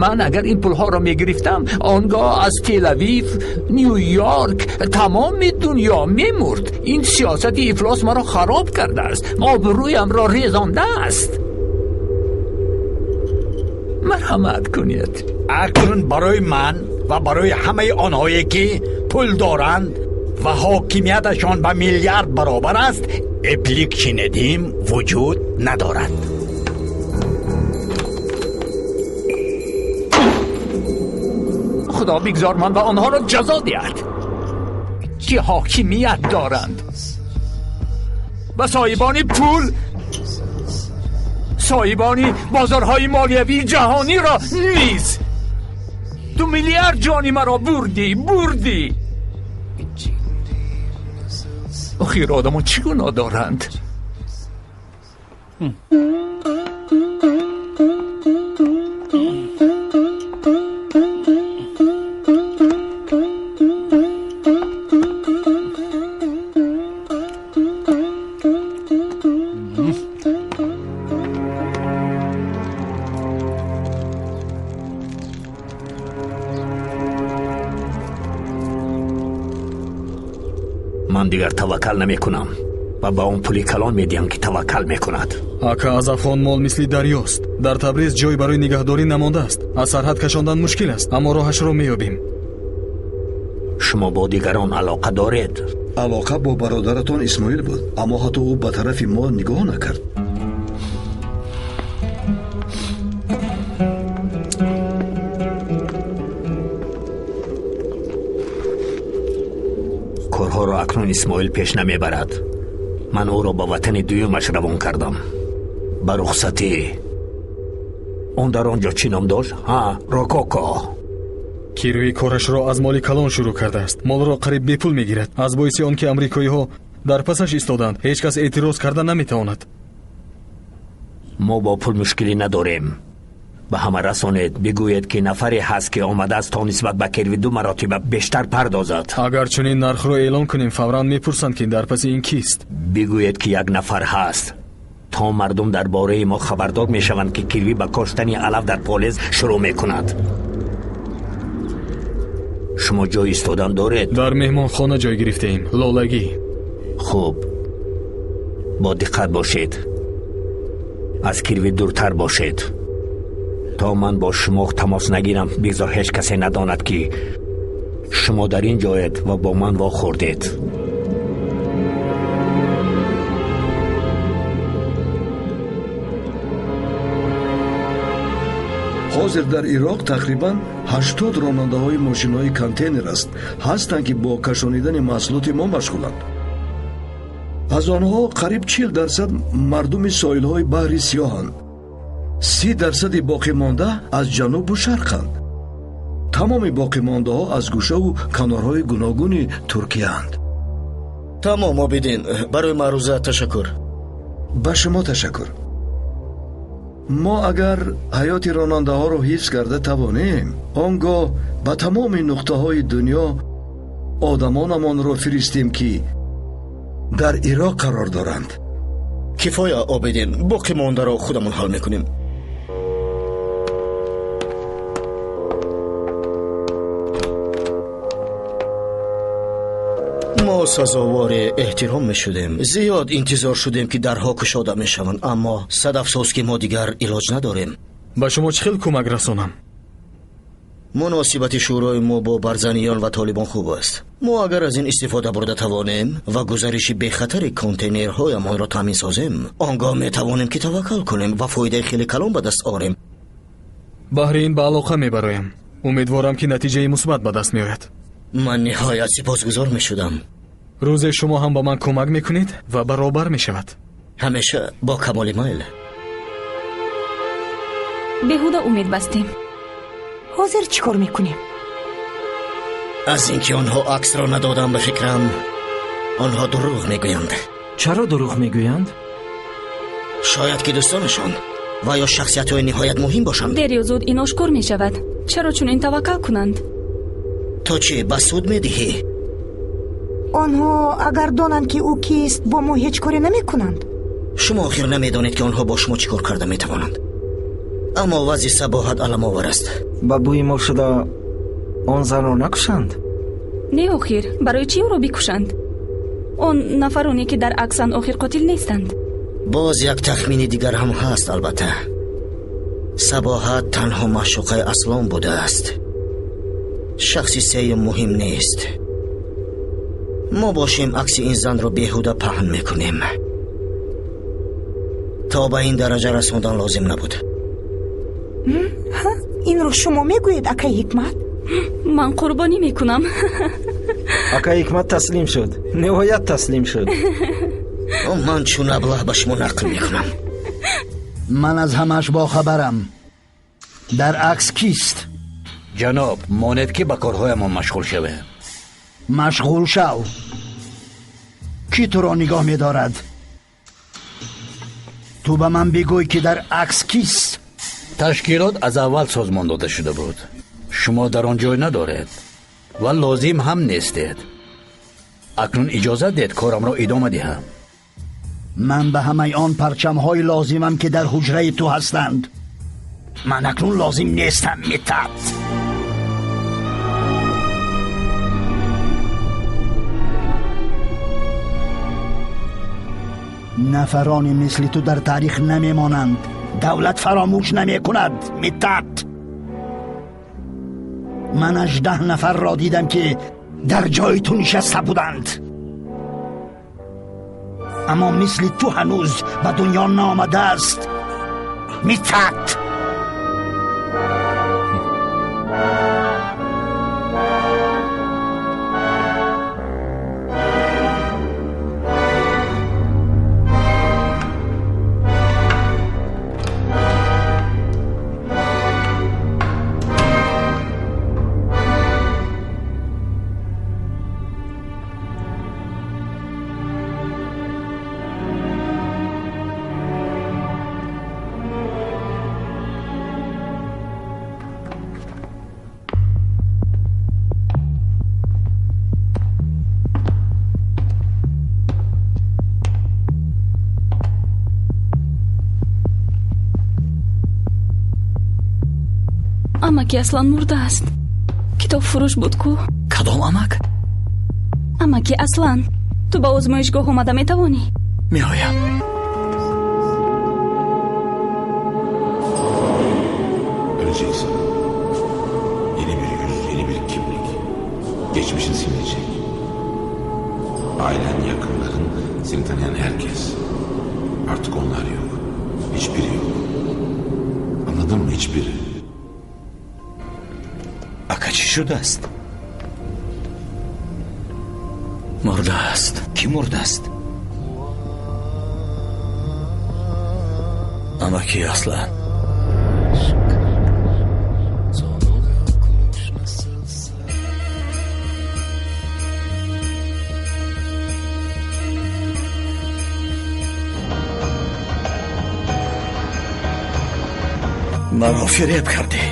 Ман агар ин пулҳоро мегирифтам, он гоҳ аз Телавив, Нью-Йорк, тамоми дунё мемурд. Ин сиёсати ифлос маро хароб кардааст, обрӯямро резондааст. Марҳамат кунед. Акнун барои ман Ва барои ҳамаи онҳое ки пул доранд ва ҳокимияташон ба миллиард баробар аст, Ипликчи Недим вуҷуд надорад. Худо бигзор ман ба онҳоро ҷазо диҳад, ки ҳокимият доранд ва соҳибони пул, соҳибони бозорҳои молиявии ҷаҳониро низ. 2 миллиард ҷони маро бурдӣ, бурдӣ. Охир одамон чӣ гуноҳ доранд? Ман дигар таваккал намекунам ва ба он пули калон медиҳам, ки таваккал мекунад. Ака, аз Афғон мол мисли дарёст. Дар Табриз ҷой барои нигаҳдорӣ намондааст. Аз сарҳад кашондан мушкил аст, аммо роҳашро меёбем. Шумо бо дигарон алоқа доред? Алоқа бо бародаратон Исмоил буд, аммо ҳатто ӯ ба тарафи мо нигоҳ накард. Корҳоро акнун Исмоил пеш намебарад. Ман ӯро ба ватани дуюмаш равон кардам. Ба рухсатӣ. Он дар он ҷо чӣ ном дошт? Ҳа, Рококо. Кирӯи корашро аз моли калон шурӯъ кардааст. Молро қариб бепул мегирад. Аз боиси он ки амрикоиҳо дар пасаш истоданд, ҳеҷ кас эътироз карда наметавонад. Мо бо пул мушкилӣ надорем. Ба ҳама расонед, бигӯед ки нафаре ҳаст, ки омадааст то нисбат ба кирви 2 маротиба бештар пардозад. Агар чунин нархро эълон кунем, фавран мепурсанд, ки дар паси ин кист. Бигӯед, ки як нафар ҳаст, то мардум дар бораи мо хабардор мешаванд, ки кирви ба коштани алаф дар полез шурӯъ мекунад. Шумо ҷой истодан доред? Дар меҳмонхона ҷой гирифтаем, Лолагӣ. Хуб, бо диққат бошед, аз кирви дуртар бошед. То ман бо шумо тамос нагирам, бигзор ҳеҷ касе надонад, ки шумо дар ин ҷоед ва бо ман вохӯрдед. Ҳозир дар Ироқ тақрибан 80 ронандаҳои мошинҳои контейнер аст ҳастанд, ки бо кашонидани маҳсулоти мо машғуланд. Аз онҳо қариб 40% мардуми соҳилҳои баҳри Сиёҳанд. 30% боқимонда аз ҷанубу шарқанд. Тамоми боқимондаҳо аз гӯшаву канорҳои гуногуни Туркияанд. Тамом, Обидин, барои маъруза ташаккур. Ба шумо ташаккур. Мо агар ҳаёти ронандаҳоро ҳифз карда тавонем, он гоҳ ба тамоми нуқтаҳои дунё одамонамонро фиристем, ки дар Ироқ қарор доранд. Кифоя, Обидин, боқимондаро худамон ҳал мекунем. Мо сазовори эҳтиром мешудем. Зиёд интизор шудем, ки дарҳо кушода мешаванд, аммо сад афсӯс, ки мо дигар илоҷ надорем. Ба шумо чӣ хел кӯмак расонам? Муносибати шӯрои мо бо барзаниён ва толибон хуб аст. Мо агар аз ин истифода бурда тавонем ва гузариши бехатари контейнерҳоямонро таъмин созем, он гоҳ метавонем, ки таваккал кунем ва фоидаи хеле калон ба даст орем. Баҳри ин ба алоқа мебароям. Умедворам, ки натиҷаи мусбат ба даст меояд. Ман ниҳоят сипосгузор мешудам. Рӯзе шумо ҳам ба ман кӯмак мекунед ва баробар мешавад. Ҳамеша бо камоли майл. Беҳуда умед бастем. Ҳозир чӣ кор мекунем? Аз ин ки онҳо аксро надодам, ба фикрам онҳо дурӯғ мегӯянд. Чаро дурӯғ мегӯянд? Шояд ки дӯстонашон ва ё шахсиятҳои ниҳоят муҳим бошанд. Дер ё зуд ин ошкор мешавад. Чаро чунин таваккал кунанд? То чӣ ба суд медиҳӣ? Онҳо агар донанд, ки ӯ кист, бо мо ҳеҷ коре намекунанд. Шумо охир намедонед, ки онҳо бо шумо чӣ кор карда метавонанд. Аммо вазъи Сабоҳат аламовар аст. Ба бӯи мо шуда он занро накушанд? Не, охир, барои чӣ ӯро бикушанд? Он нафароне, ки дар аксанд, охир қотил нестанд. Боз як тахмини дигар ҳам ҳаст, албатта. Сабоҳат танҳо маъшуқаи Аслон будааст. Шахси сеюм муҳим нест. Мо бошем акси ин занро беҳуда паҳн мекунем. То ба ин дараҷа расондан лозим набуд. Инро шумо мегӯед, акаи Ҳикмат? Ман қурбонӣ мекунам. Акаи Ҳикмат таслим шуд, ниҳоят таслим шуд. Ман чун аблаҳ ба шумо нақл мекунам. Ман аз ҳамааш бохабарам. Дар акс кист? Ҷаноб, монед ки ба корҳоямон машғул шавем. Машғул шав. Кӣ туро нигоҳ медорад? Ту ба ман бигӯй, ки дар акс кист? Ташкилот аз аввал созмон дода шуда буд. Шумо дар он ҷой надоред ва лозим ҳам нестед. Акнун иҷозат диҳед корамро идома диҳам. Ман ба ҳамаи он парчамҳои лозимам, ки дар ҳуҷраи ту ҳастанд. Ман акнун лозим нестам, Митат. Нафарони мисли ту дар таърих намемонанд. Давлат фаромӯш намекунад, Митат. Ман 18 нафарро дидам, ки дар ҷои ту нишаста буданд, аммо мисли ту ҳанӯз ба дунё наомадааст, Митат. Амаки Аслан мурдааст. Китобфурӯш буд ку? Кадом амак? Амаки Аслан. Ту ба озмоишгоҳ омада метавонӣ? Меоям. Öleceksin. Yeni bir yüz, yeni bir kimlik. Geçmişin silinecek. Ailen, yakınların, seni tanıyan herkes. Artık onlar yok. Hiçbiri yok. Anladın mı? Hiçbiri. Ака чӣ шудааст? Мурдааст. Кӣ мурдааст? Амаки Аслан. Маро фиреб кардӣ.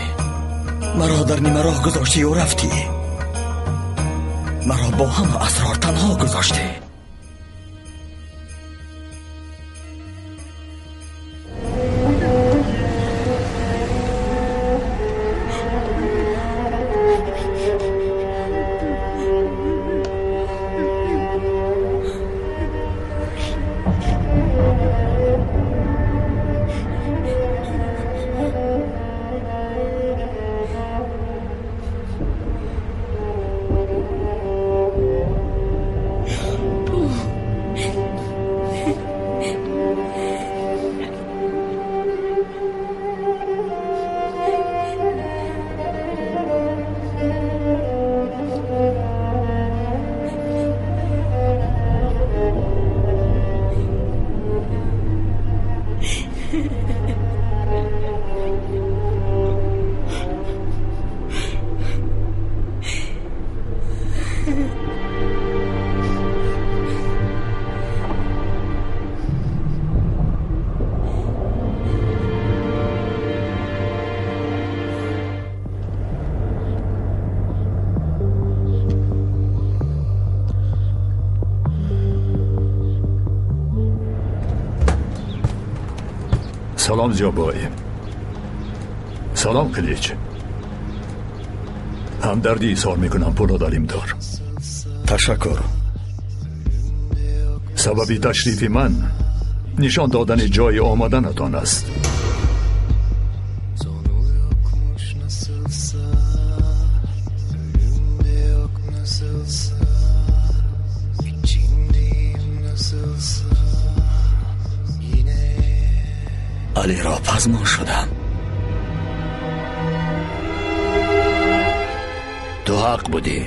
Маро дар нимароҳ гузоштию рафтӣ. Маро бо ҳама асрор танҳо гузоштӣ. Салом Зиёбой. Салом Қилич. Ҳамдардӣ изҳор мекунам, Пулод Алимдор. Ташаккур. Сабаби ташрифи ман нишон додани ҷои омаданатон аст. Алиро пазмон шудам. Ту ҳақ будӣ.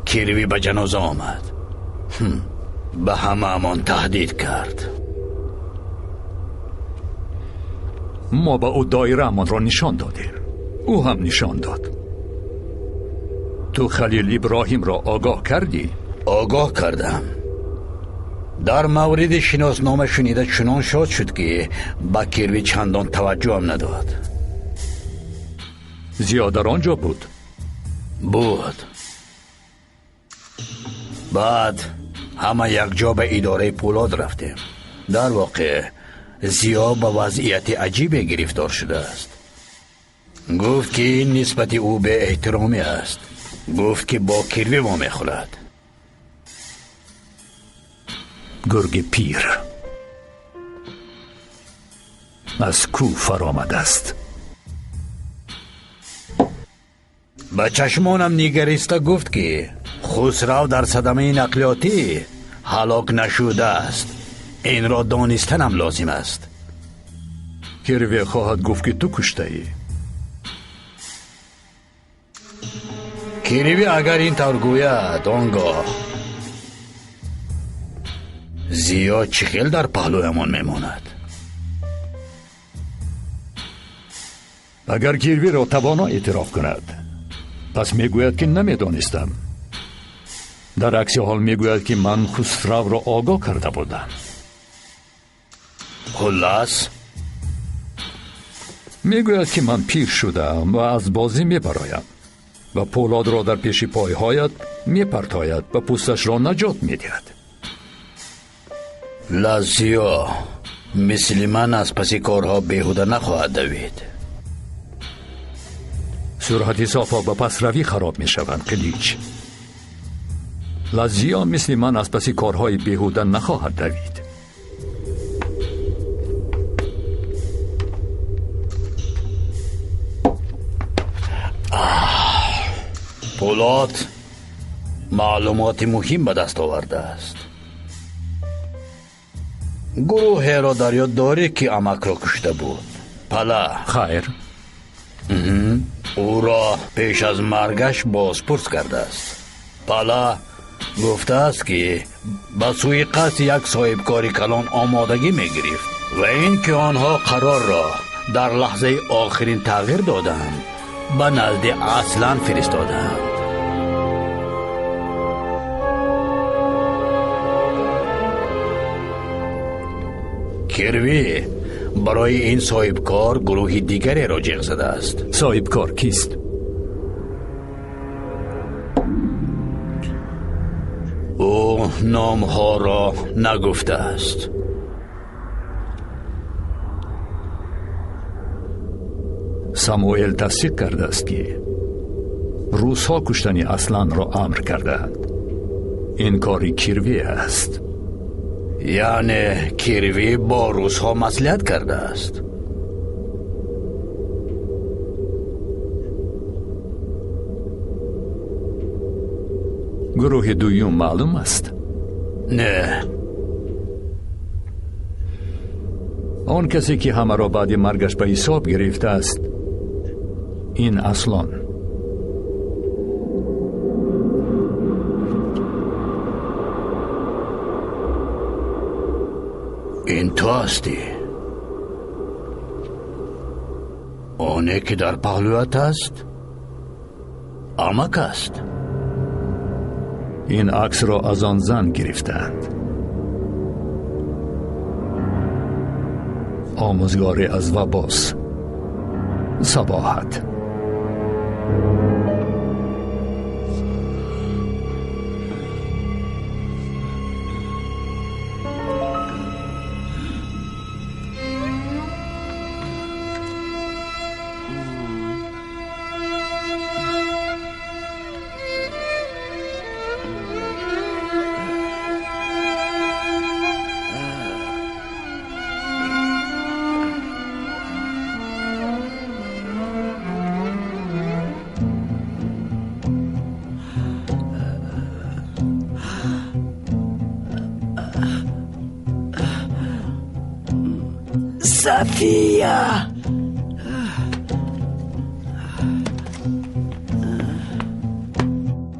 Кирви ба ҷаноза омад, ба ҳамаамон таҳдид кард. Мо ба ӯ доираамонро нишон додем, ӯ ҳам нишон дод. Ту Халил Иброҳимро огоҳ кардӣ? Огоҳ кардам. Дар мавриди шиноснома шунида чунон шод шуд, ки ба Кирви чандон таваҷҷӯҳам надод. Зиё дар он ҷо буд? Буд. Баъд ҳама якҷо ба идораи Пӯлод рафтем. Дар воқеъ Зиё ба вазъияти аҷибе гирифтор шудааст. Гуфт, ки ин нисбати ӯ беэҳтиромӣ аст. Гуфт, ки бо Кирви вомехӯрад. Гурги пир аз кӯҳ фаромадааст. Ба чашмонам нигариста гуфт, ки Хусрав дар садамаи нақлиётӣ ҳалок нашудааст. Инро донистанам лозим аст. Кирве хоҳад гуфт, ки ту куштаӣ. Кирви агар ин тавр гӯяд, он гоҳ Зиё чӣ хел дар паҳлӯямон мемонад? Агар Кирвиро тавоно эътироф кунад, пас мегӯяд, ки намедонистам. Дар акси ҳол мегӯяд, ки ман Хусравро огоҳ карда будам. Хуллас, мегӯяд, ки ман пир шудаам ва аз бозӣ мебароям ва пӯлодро дар пеши пойҳоят мепартояд ва пӯсташро наҷот медиҳад. Лазиё мисли ман аз паси корҳо беҳуда нахоҳад давид. Суръати ҳисобҳо ба пасравӣ хароб мешаванд, Қилич. Лазиё мисли ман аз паси корҳои беҳуда нахоҳад давид. Пӯлод маълумоти муҳим ба даст овардааст. Гурӯҳеро дар ёд дорӣ, ки амакро кушта буд? Пала. Хайр. Ӯро пеш аз маргаш бозпурс кардааст. Пала гуфтааст, ки ба суиқасди як соҳибкори калон омодагӣ мегирифт ва ин ки онҳо қарорро дар лаҳзаи охирин тағйир доданд, ба назди Аслан фиристоданд. Кирви барои ин соҳибкор гурӯҳи дигареро ҷиғ задааст. Соҳибкор кист? Ӯ номҳоро нагуфтааст. Самуэл тасдиқ кардааст, ки русҳо куштани Асланро амр кардаанд. Ин кори Кирви аст. Яъне Кирви бо русҳо маслиҳат кардааст. Гурӯҳи дуюм маълум аст? Не. Он касе, ки ҳамаро баъди маргаш ба ҳисоб гирифтааст, ин Аслон. Ин ту ҳастӣ. Оне, ки дар паҳлӯят аст, амак аст. Ин аксро аз он зан гирифтаанд. Омӯзгоре аз Вабос. Сабоҳат. Сафия!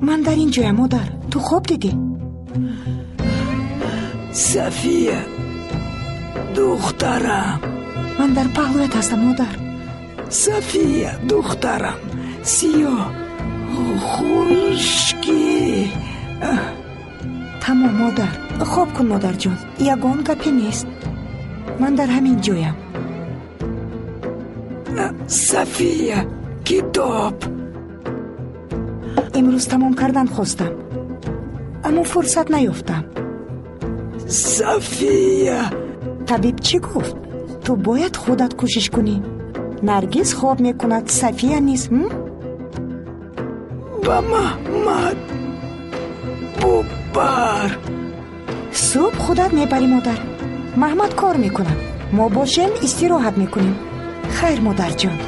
Ман дар ин ҷоям, модар. Ту хоб дидӣ? Сафия, духтарам. Ман дар паҳлӯят ҳастам, модар. Сафия, духтарам, сиёҳ, хушкӣ. Тамом, модар. Хоб кун, модарҷон. Ягон гапе нест. Ман дар ҳамин ҷоям. Сафия, китоб. Имрӯз тамом кардан хостам, аммо фурсат наёфтам. Сафия! Табиб чӣ гуфт? Ту бояд худат кӯшиш кунӣ. Наргиз хоб мекунад, Сафия низ. Ба Маҳмад бубар. Субҳ худат мебарӣ, модар. Маҳмад кор мекунад, мо бошем истироҳат мекунем. Хайр, модарҷон.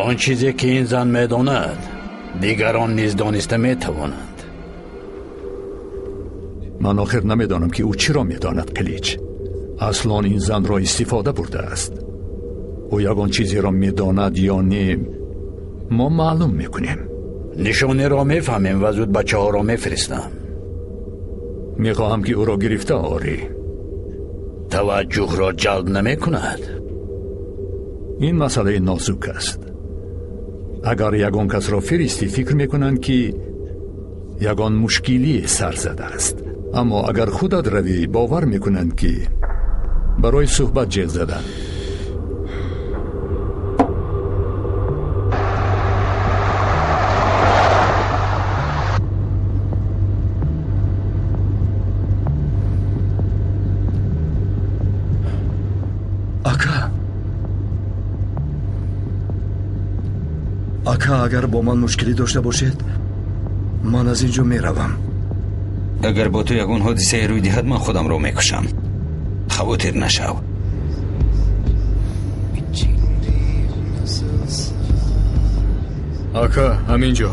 Он чизе ки ин зан медонад, дигарон низ дониста метавонанд. Ман охир намедонам, ки ӯ чиро медонад. Қилич аслон ин занро истифода бурдааст. Ӯ ягон чизеро медонад ё не, мо маълум мекунем. Нишонеро мефаҳмем ва зуд бачаҳоро мефиристам. Мехоҳам, ки ӯро гирифта орӣ. Таваҷҷӯҳро ҷалб намекунад. Ин масъалаи нозук аст. Агар ягон касро фиристӣ, фикр мекунанд, ки ягон мушкилӣ сар задааст. Аммо агар худат равӣ, бовар мекунанд, ки барои суҳбат ҷеғ заданд. Ака, ака, агар бо ман мушкилӣ дошта бошед, ман аз ин ҷо меравам. Агар бо ту ягон ҳодисае рӯй диҳад, ман худамро мекушам. Хавотир нашав. Ака, ҳамин ҷо.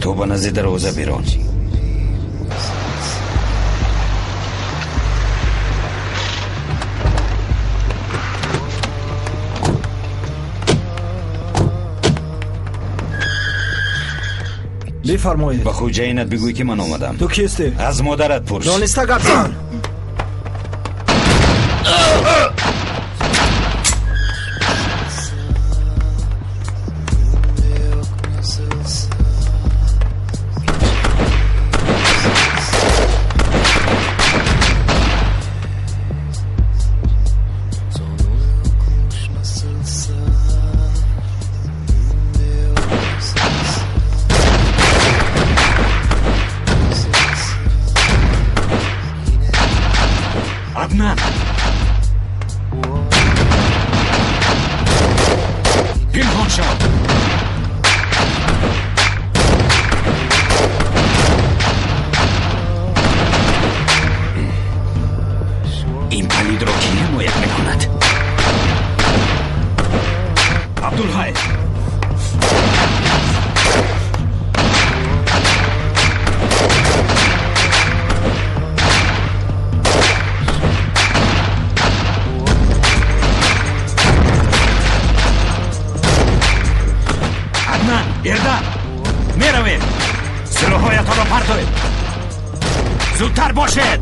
Ту ба назди дарвоза бирон. Бифармоед. Ба хуҷаинат бигӯй, ки ман омадам. Ту кистӣ? Аз модарат пурс. Дониста гап зан. Adnan! Пинҳон шав! Ин палидро кӣ ҳимоят мекунад? Абдулҳай! Эрдан, меравем. Силоҳҳоятонро партоед. Зудтар бошед.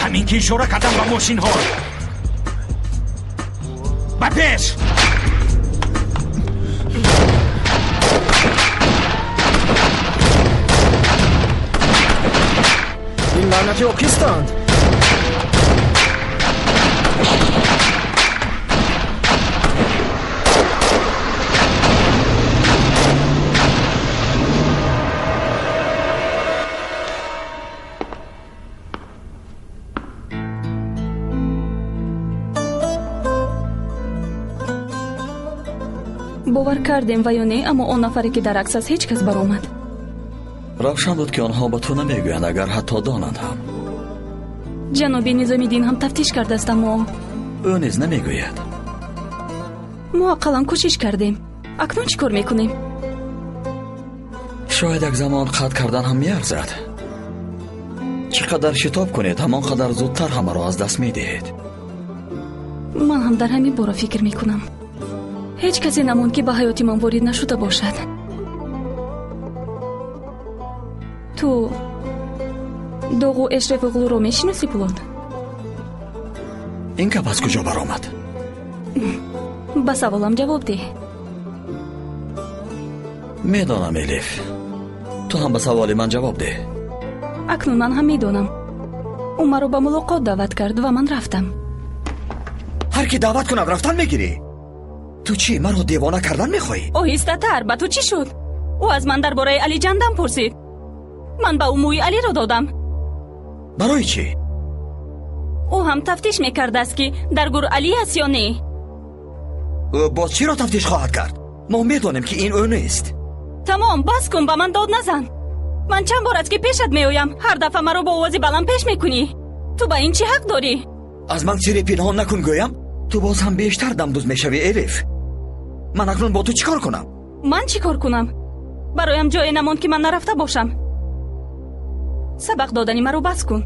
Ҳамин ки ишора кардам, ба мошинҳо. Ба пеш! Ин лаънатиҳо кистанд? Бовар кардем ва ё не, аммо он нафаре ки дар акс аст, ҳеҷ кас баромад. Равшан буд, ки онҳо ба ту намегӯянд, агар ҳатто донанд ҳам. Ҷаноби Низомиддин ҳам тафтиш кардааст, аммо ӯ низ намегӯяд. Мо ақаллан кӯшиш кардем. Акнун чӣ кор мекунем? Шояд як замон қатъ кардан ҳам меарзад. Чӣ қадар шитоб кунед, ҳамон қадар зудтар ҳамаро аз даст медиҳед. Ман ҳам дар ҳамин бора фикр мекунам. Ҳеҷ касе намонд, ки ба ҳаёти ман ворид нашуда бошад. Ту Доғу Эшрефоғлуро мешиноси, Пулод? Ин гап аз куҷо баромад? Ба саволам ҷавоб деҳ. Медонам, Элиф. Ту ҳам ба саволи ман ҷавоб деҳ. Акнун ман ҳам медонам. Ӯ маро ба мулоқот даъват кард ва ман рафтам. Ҳар ки даъват кунад, рафтан мегирӣ? Ту чӣ, маро девона кардан мехоҳӣ? Оҳистатар, ба ту чӣ шуд? Ӯ аз ман дар бораи Али Ҷандам пурсид. Ман ба ӯ мӯи Алиро додам. Барои чӣ? Ӯ ҳам тафтиш мекардааст, ки дар гур Али аст ё не. Ӯ боз чиро тафтиш хоҳад кард? Мо медонем, ки ин ӯ нест. Тамом, бас кун, ба ман дод назан. Ман чанд бор аст, ки пешат меоям. Ҳар дафъа маро бо овози баланд пеш мекунӣ. Ту ба ин чӣ ҳақ дорӣ? Аз ман сири пинҳон накун, гӯям. Ту боз ҳам бештар дамдуз мешавӣ, Элиф. Ман акнун бо ту чӣ кор кунам? Ман чӣ кор кунам? Бароям ҷое намонд, ки ман нарафта бошам. Сабақ додани маро бас кун.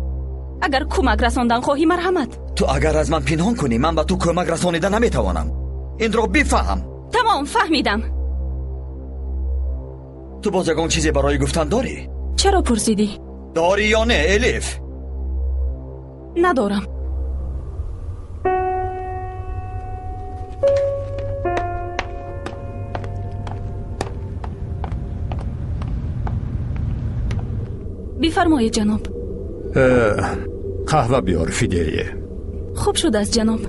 Агар кӯмак расондан хоҳӣ, марҳамат. Ту агар аз ман пинҳон кунӣ, ман ба ту кӯмак расонида наметавонам. Инро бифаҳм. Тамом, фаҳмидам. Ту боз ягон чизе барои гуфтан дорӣ? Чаро пурсидӣ? Дорӣ ё не, Элиф? Надорам. Бифармоед, ҷаноб. Қаҳва биёр, Фидерие. Хуб шудааст, ҷаноб.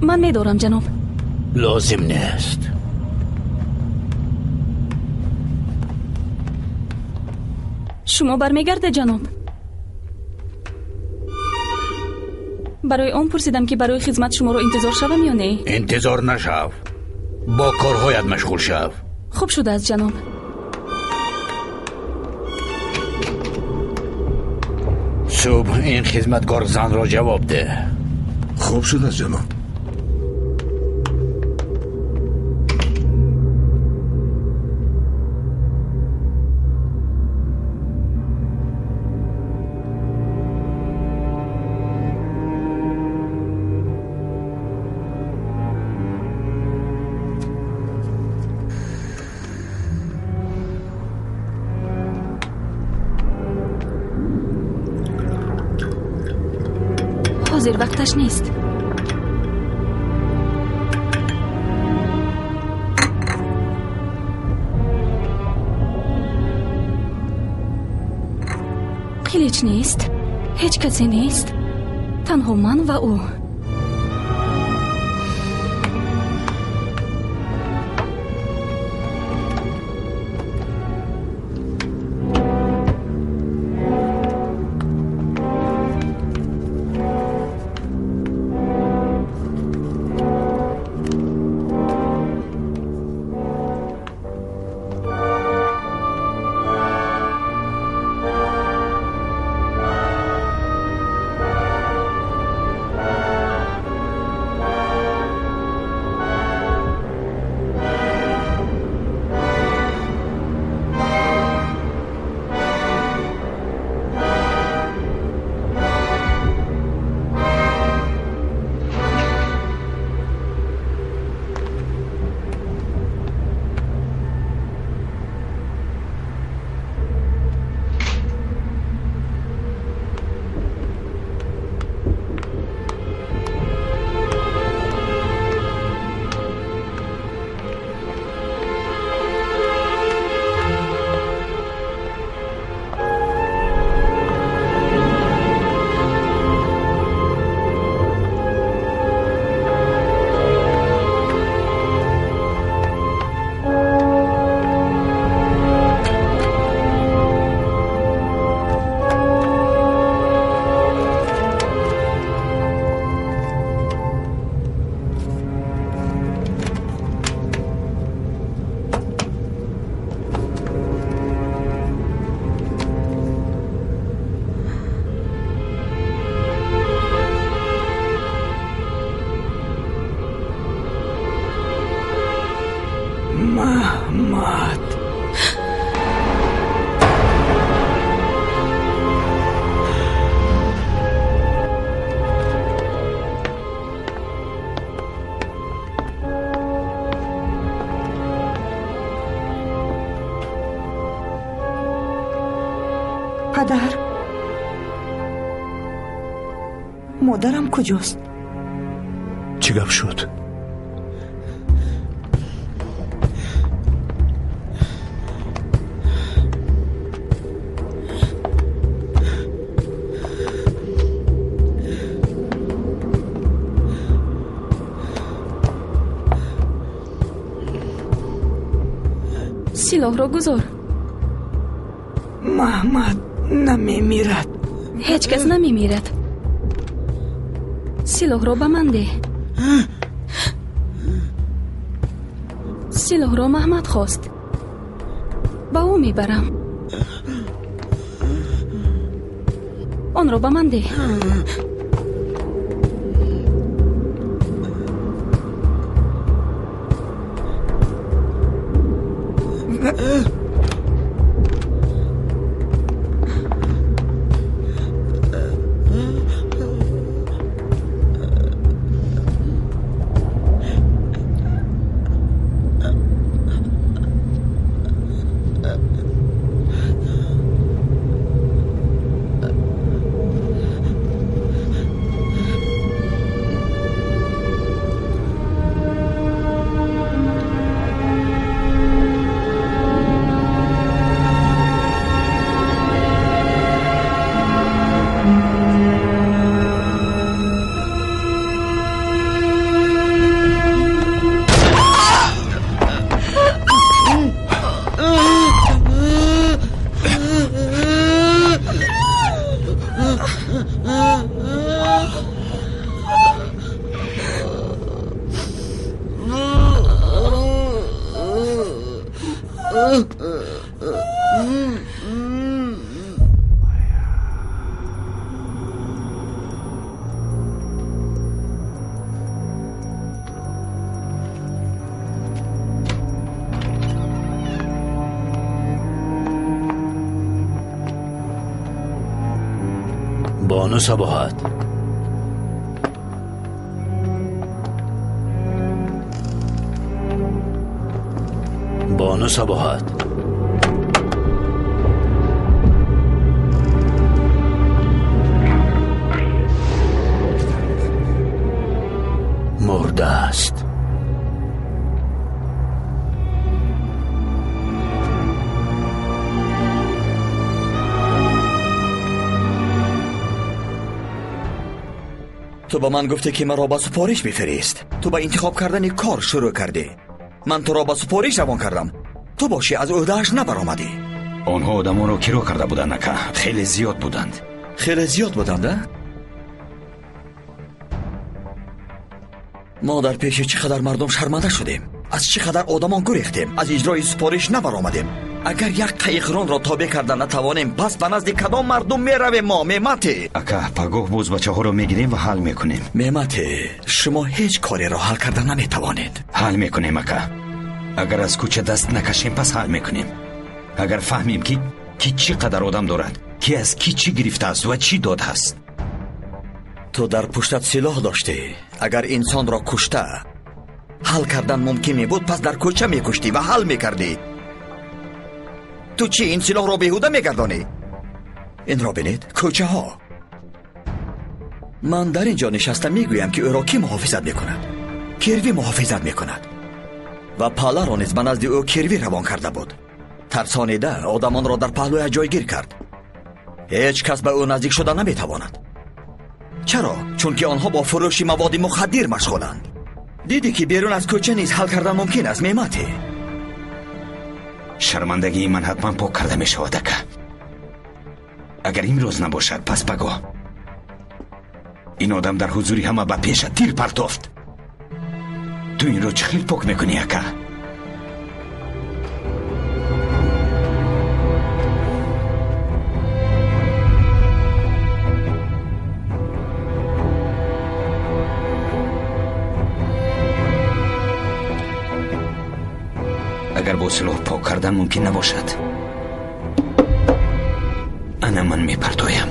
Ман медорам, ҷаноб. Лозим нест. Шумо бармегардед, ҷаноб? Барои он пурсидам, ки барои хизмат шуморо интизор шавам ё не? Интизор нашав. Бо корҳоят машғул шав. Хуб шудааст, ҷаноб. Субҳ ин хизматгор занро ҷавоб деҳ. Хуб шудааст, ҷаноб. Ҳозир вақташ нест. Қилич нест, ҳеҷ касе нест, танҳо ман ва ӯ. Падар, модарам куҷост? Чӣ гап шуд? Силоҳро гузор. Маҳмад намемирад. Ҳеҷ кас намемирад. Силоҳро ба ман деҳ. Силоҳро Маҳмад хост. Ба ӯ мебарам. Онро ба ман деҳ. Бону Сабоҳат, Бону Сабоҳат, мурда аст. Ту ба ман гуфтӣ, ки маро ба супориш бифирист. Ту ба интихоб кардани кор шурӯъ кардӣ. Ман туро ба супориш равон кардам. Ту бошӣ аз ӯҳдааш набаромадӣ. Онҳо одамонро киро карда буданд, ака. Хеле зиёд буданд. Хеле зиёд буданд, а? Мо дар пеши чӣ қадар мардум шарманда шудем. Аз чӣ қадар одамон гурехтем. Аз иҷрои супориш набаромадем. Агар як қаиқронро тобеъ карда натавонем, пас ба назди кадом мардум меравем мо, Меҳмате? Ака, пагоҳ боз бачаҳоро мегирем ва ҳал мекунем. Меҳмате, шумо ҳеҷ кореро ҳал карда наметавонед. Ҳал мекунем, ака. Агар аз кӯча даст накашем, пас ҳал мекунем. Агар фаҳмем, ки ки чӣ қадар одам дорад, ки аз ки чӣ гирифтааст ва чӣ додааст. Ту дар пуштат силоҳ доштӣ. Агар инсонро кушта ҳал кардан мумкин мебуд, пас дар кӯча мекуштӣ ва ҳал мекардӣ. Ту чӣ ин силоҳро беҳуда мегардонӣ? Инро бинед, кӯчаҳо. Ман дар ин ҷо нишаста мегӯям, ки ӯро кӣ муҳофизат мекунад? Кирви муҳофизат мекунад. Ва паларо низ ба назди ӯ кирви равон карда буд. Тарсонида одамонро дар паҳлӯяш ҷойгир кард. Ҳеҷ кас ба ӯ наздик шуда наметавонад. Чаро? Чунки онҳо бо фурӯши маводи мухаддир машғуланд. Дидӣ, ки берун аз кӯча низ ҳал кардан мумкин аст, Меҳмате? Шармандагии ман ҳатман пок карда мешавад, ака. Агар имрӯз набошад, пас пагоҳ. Ин одам дар ҳузури ҳама ба пеша тир партофт. Ту инро чӣ хел пок мекунӣ, ака? Агар бо силоҳ пок кардан мумкин набошад, ана ман мепартоям.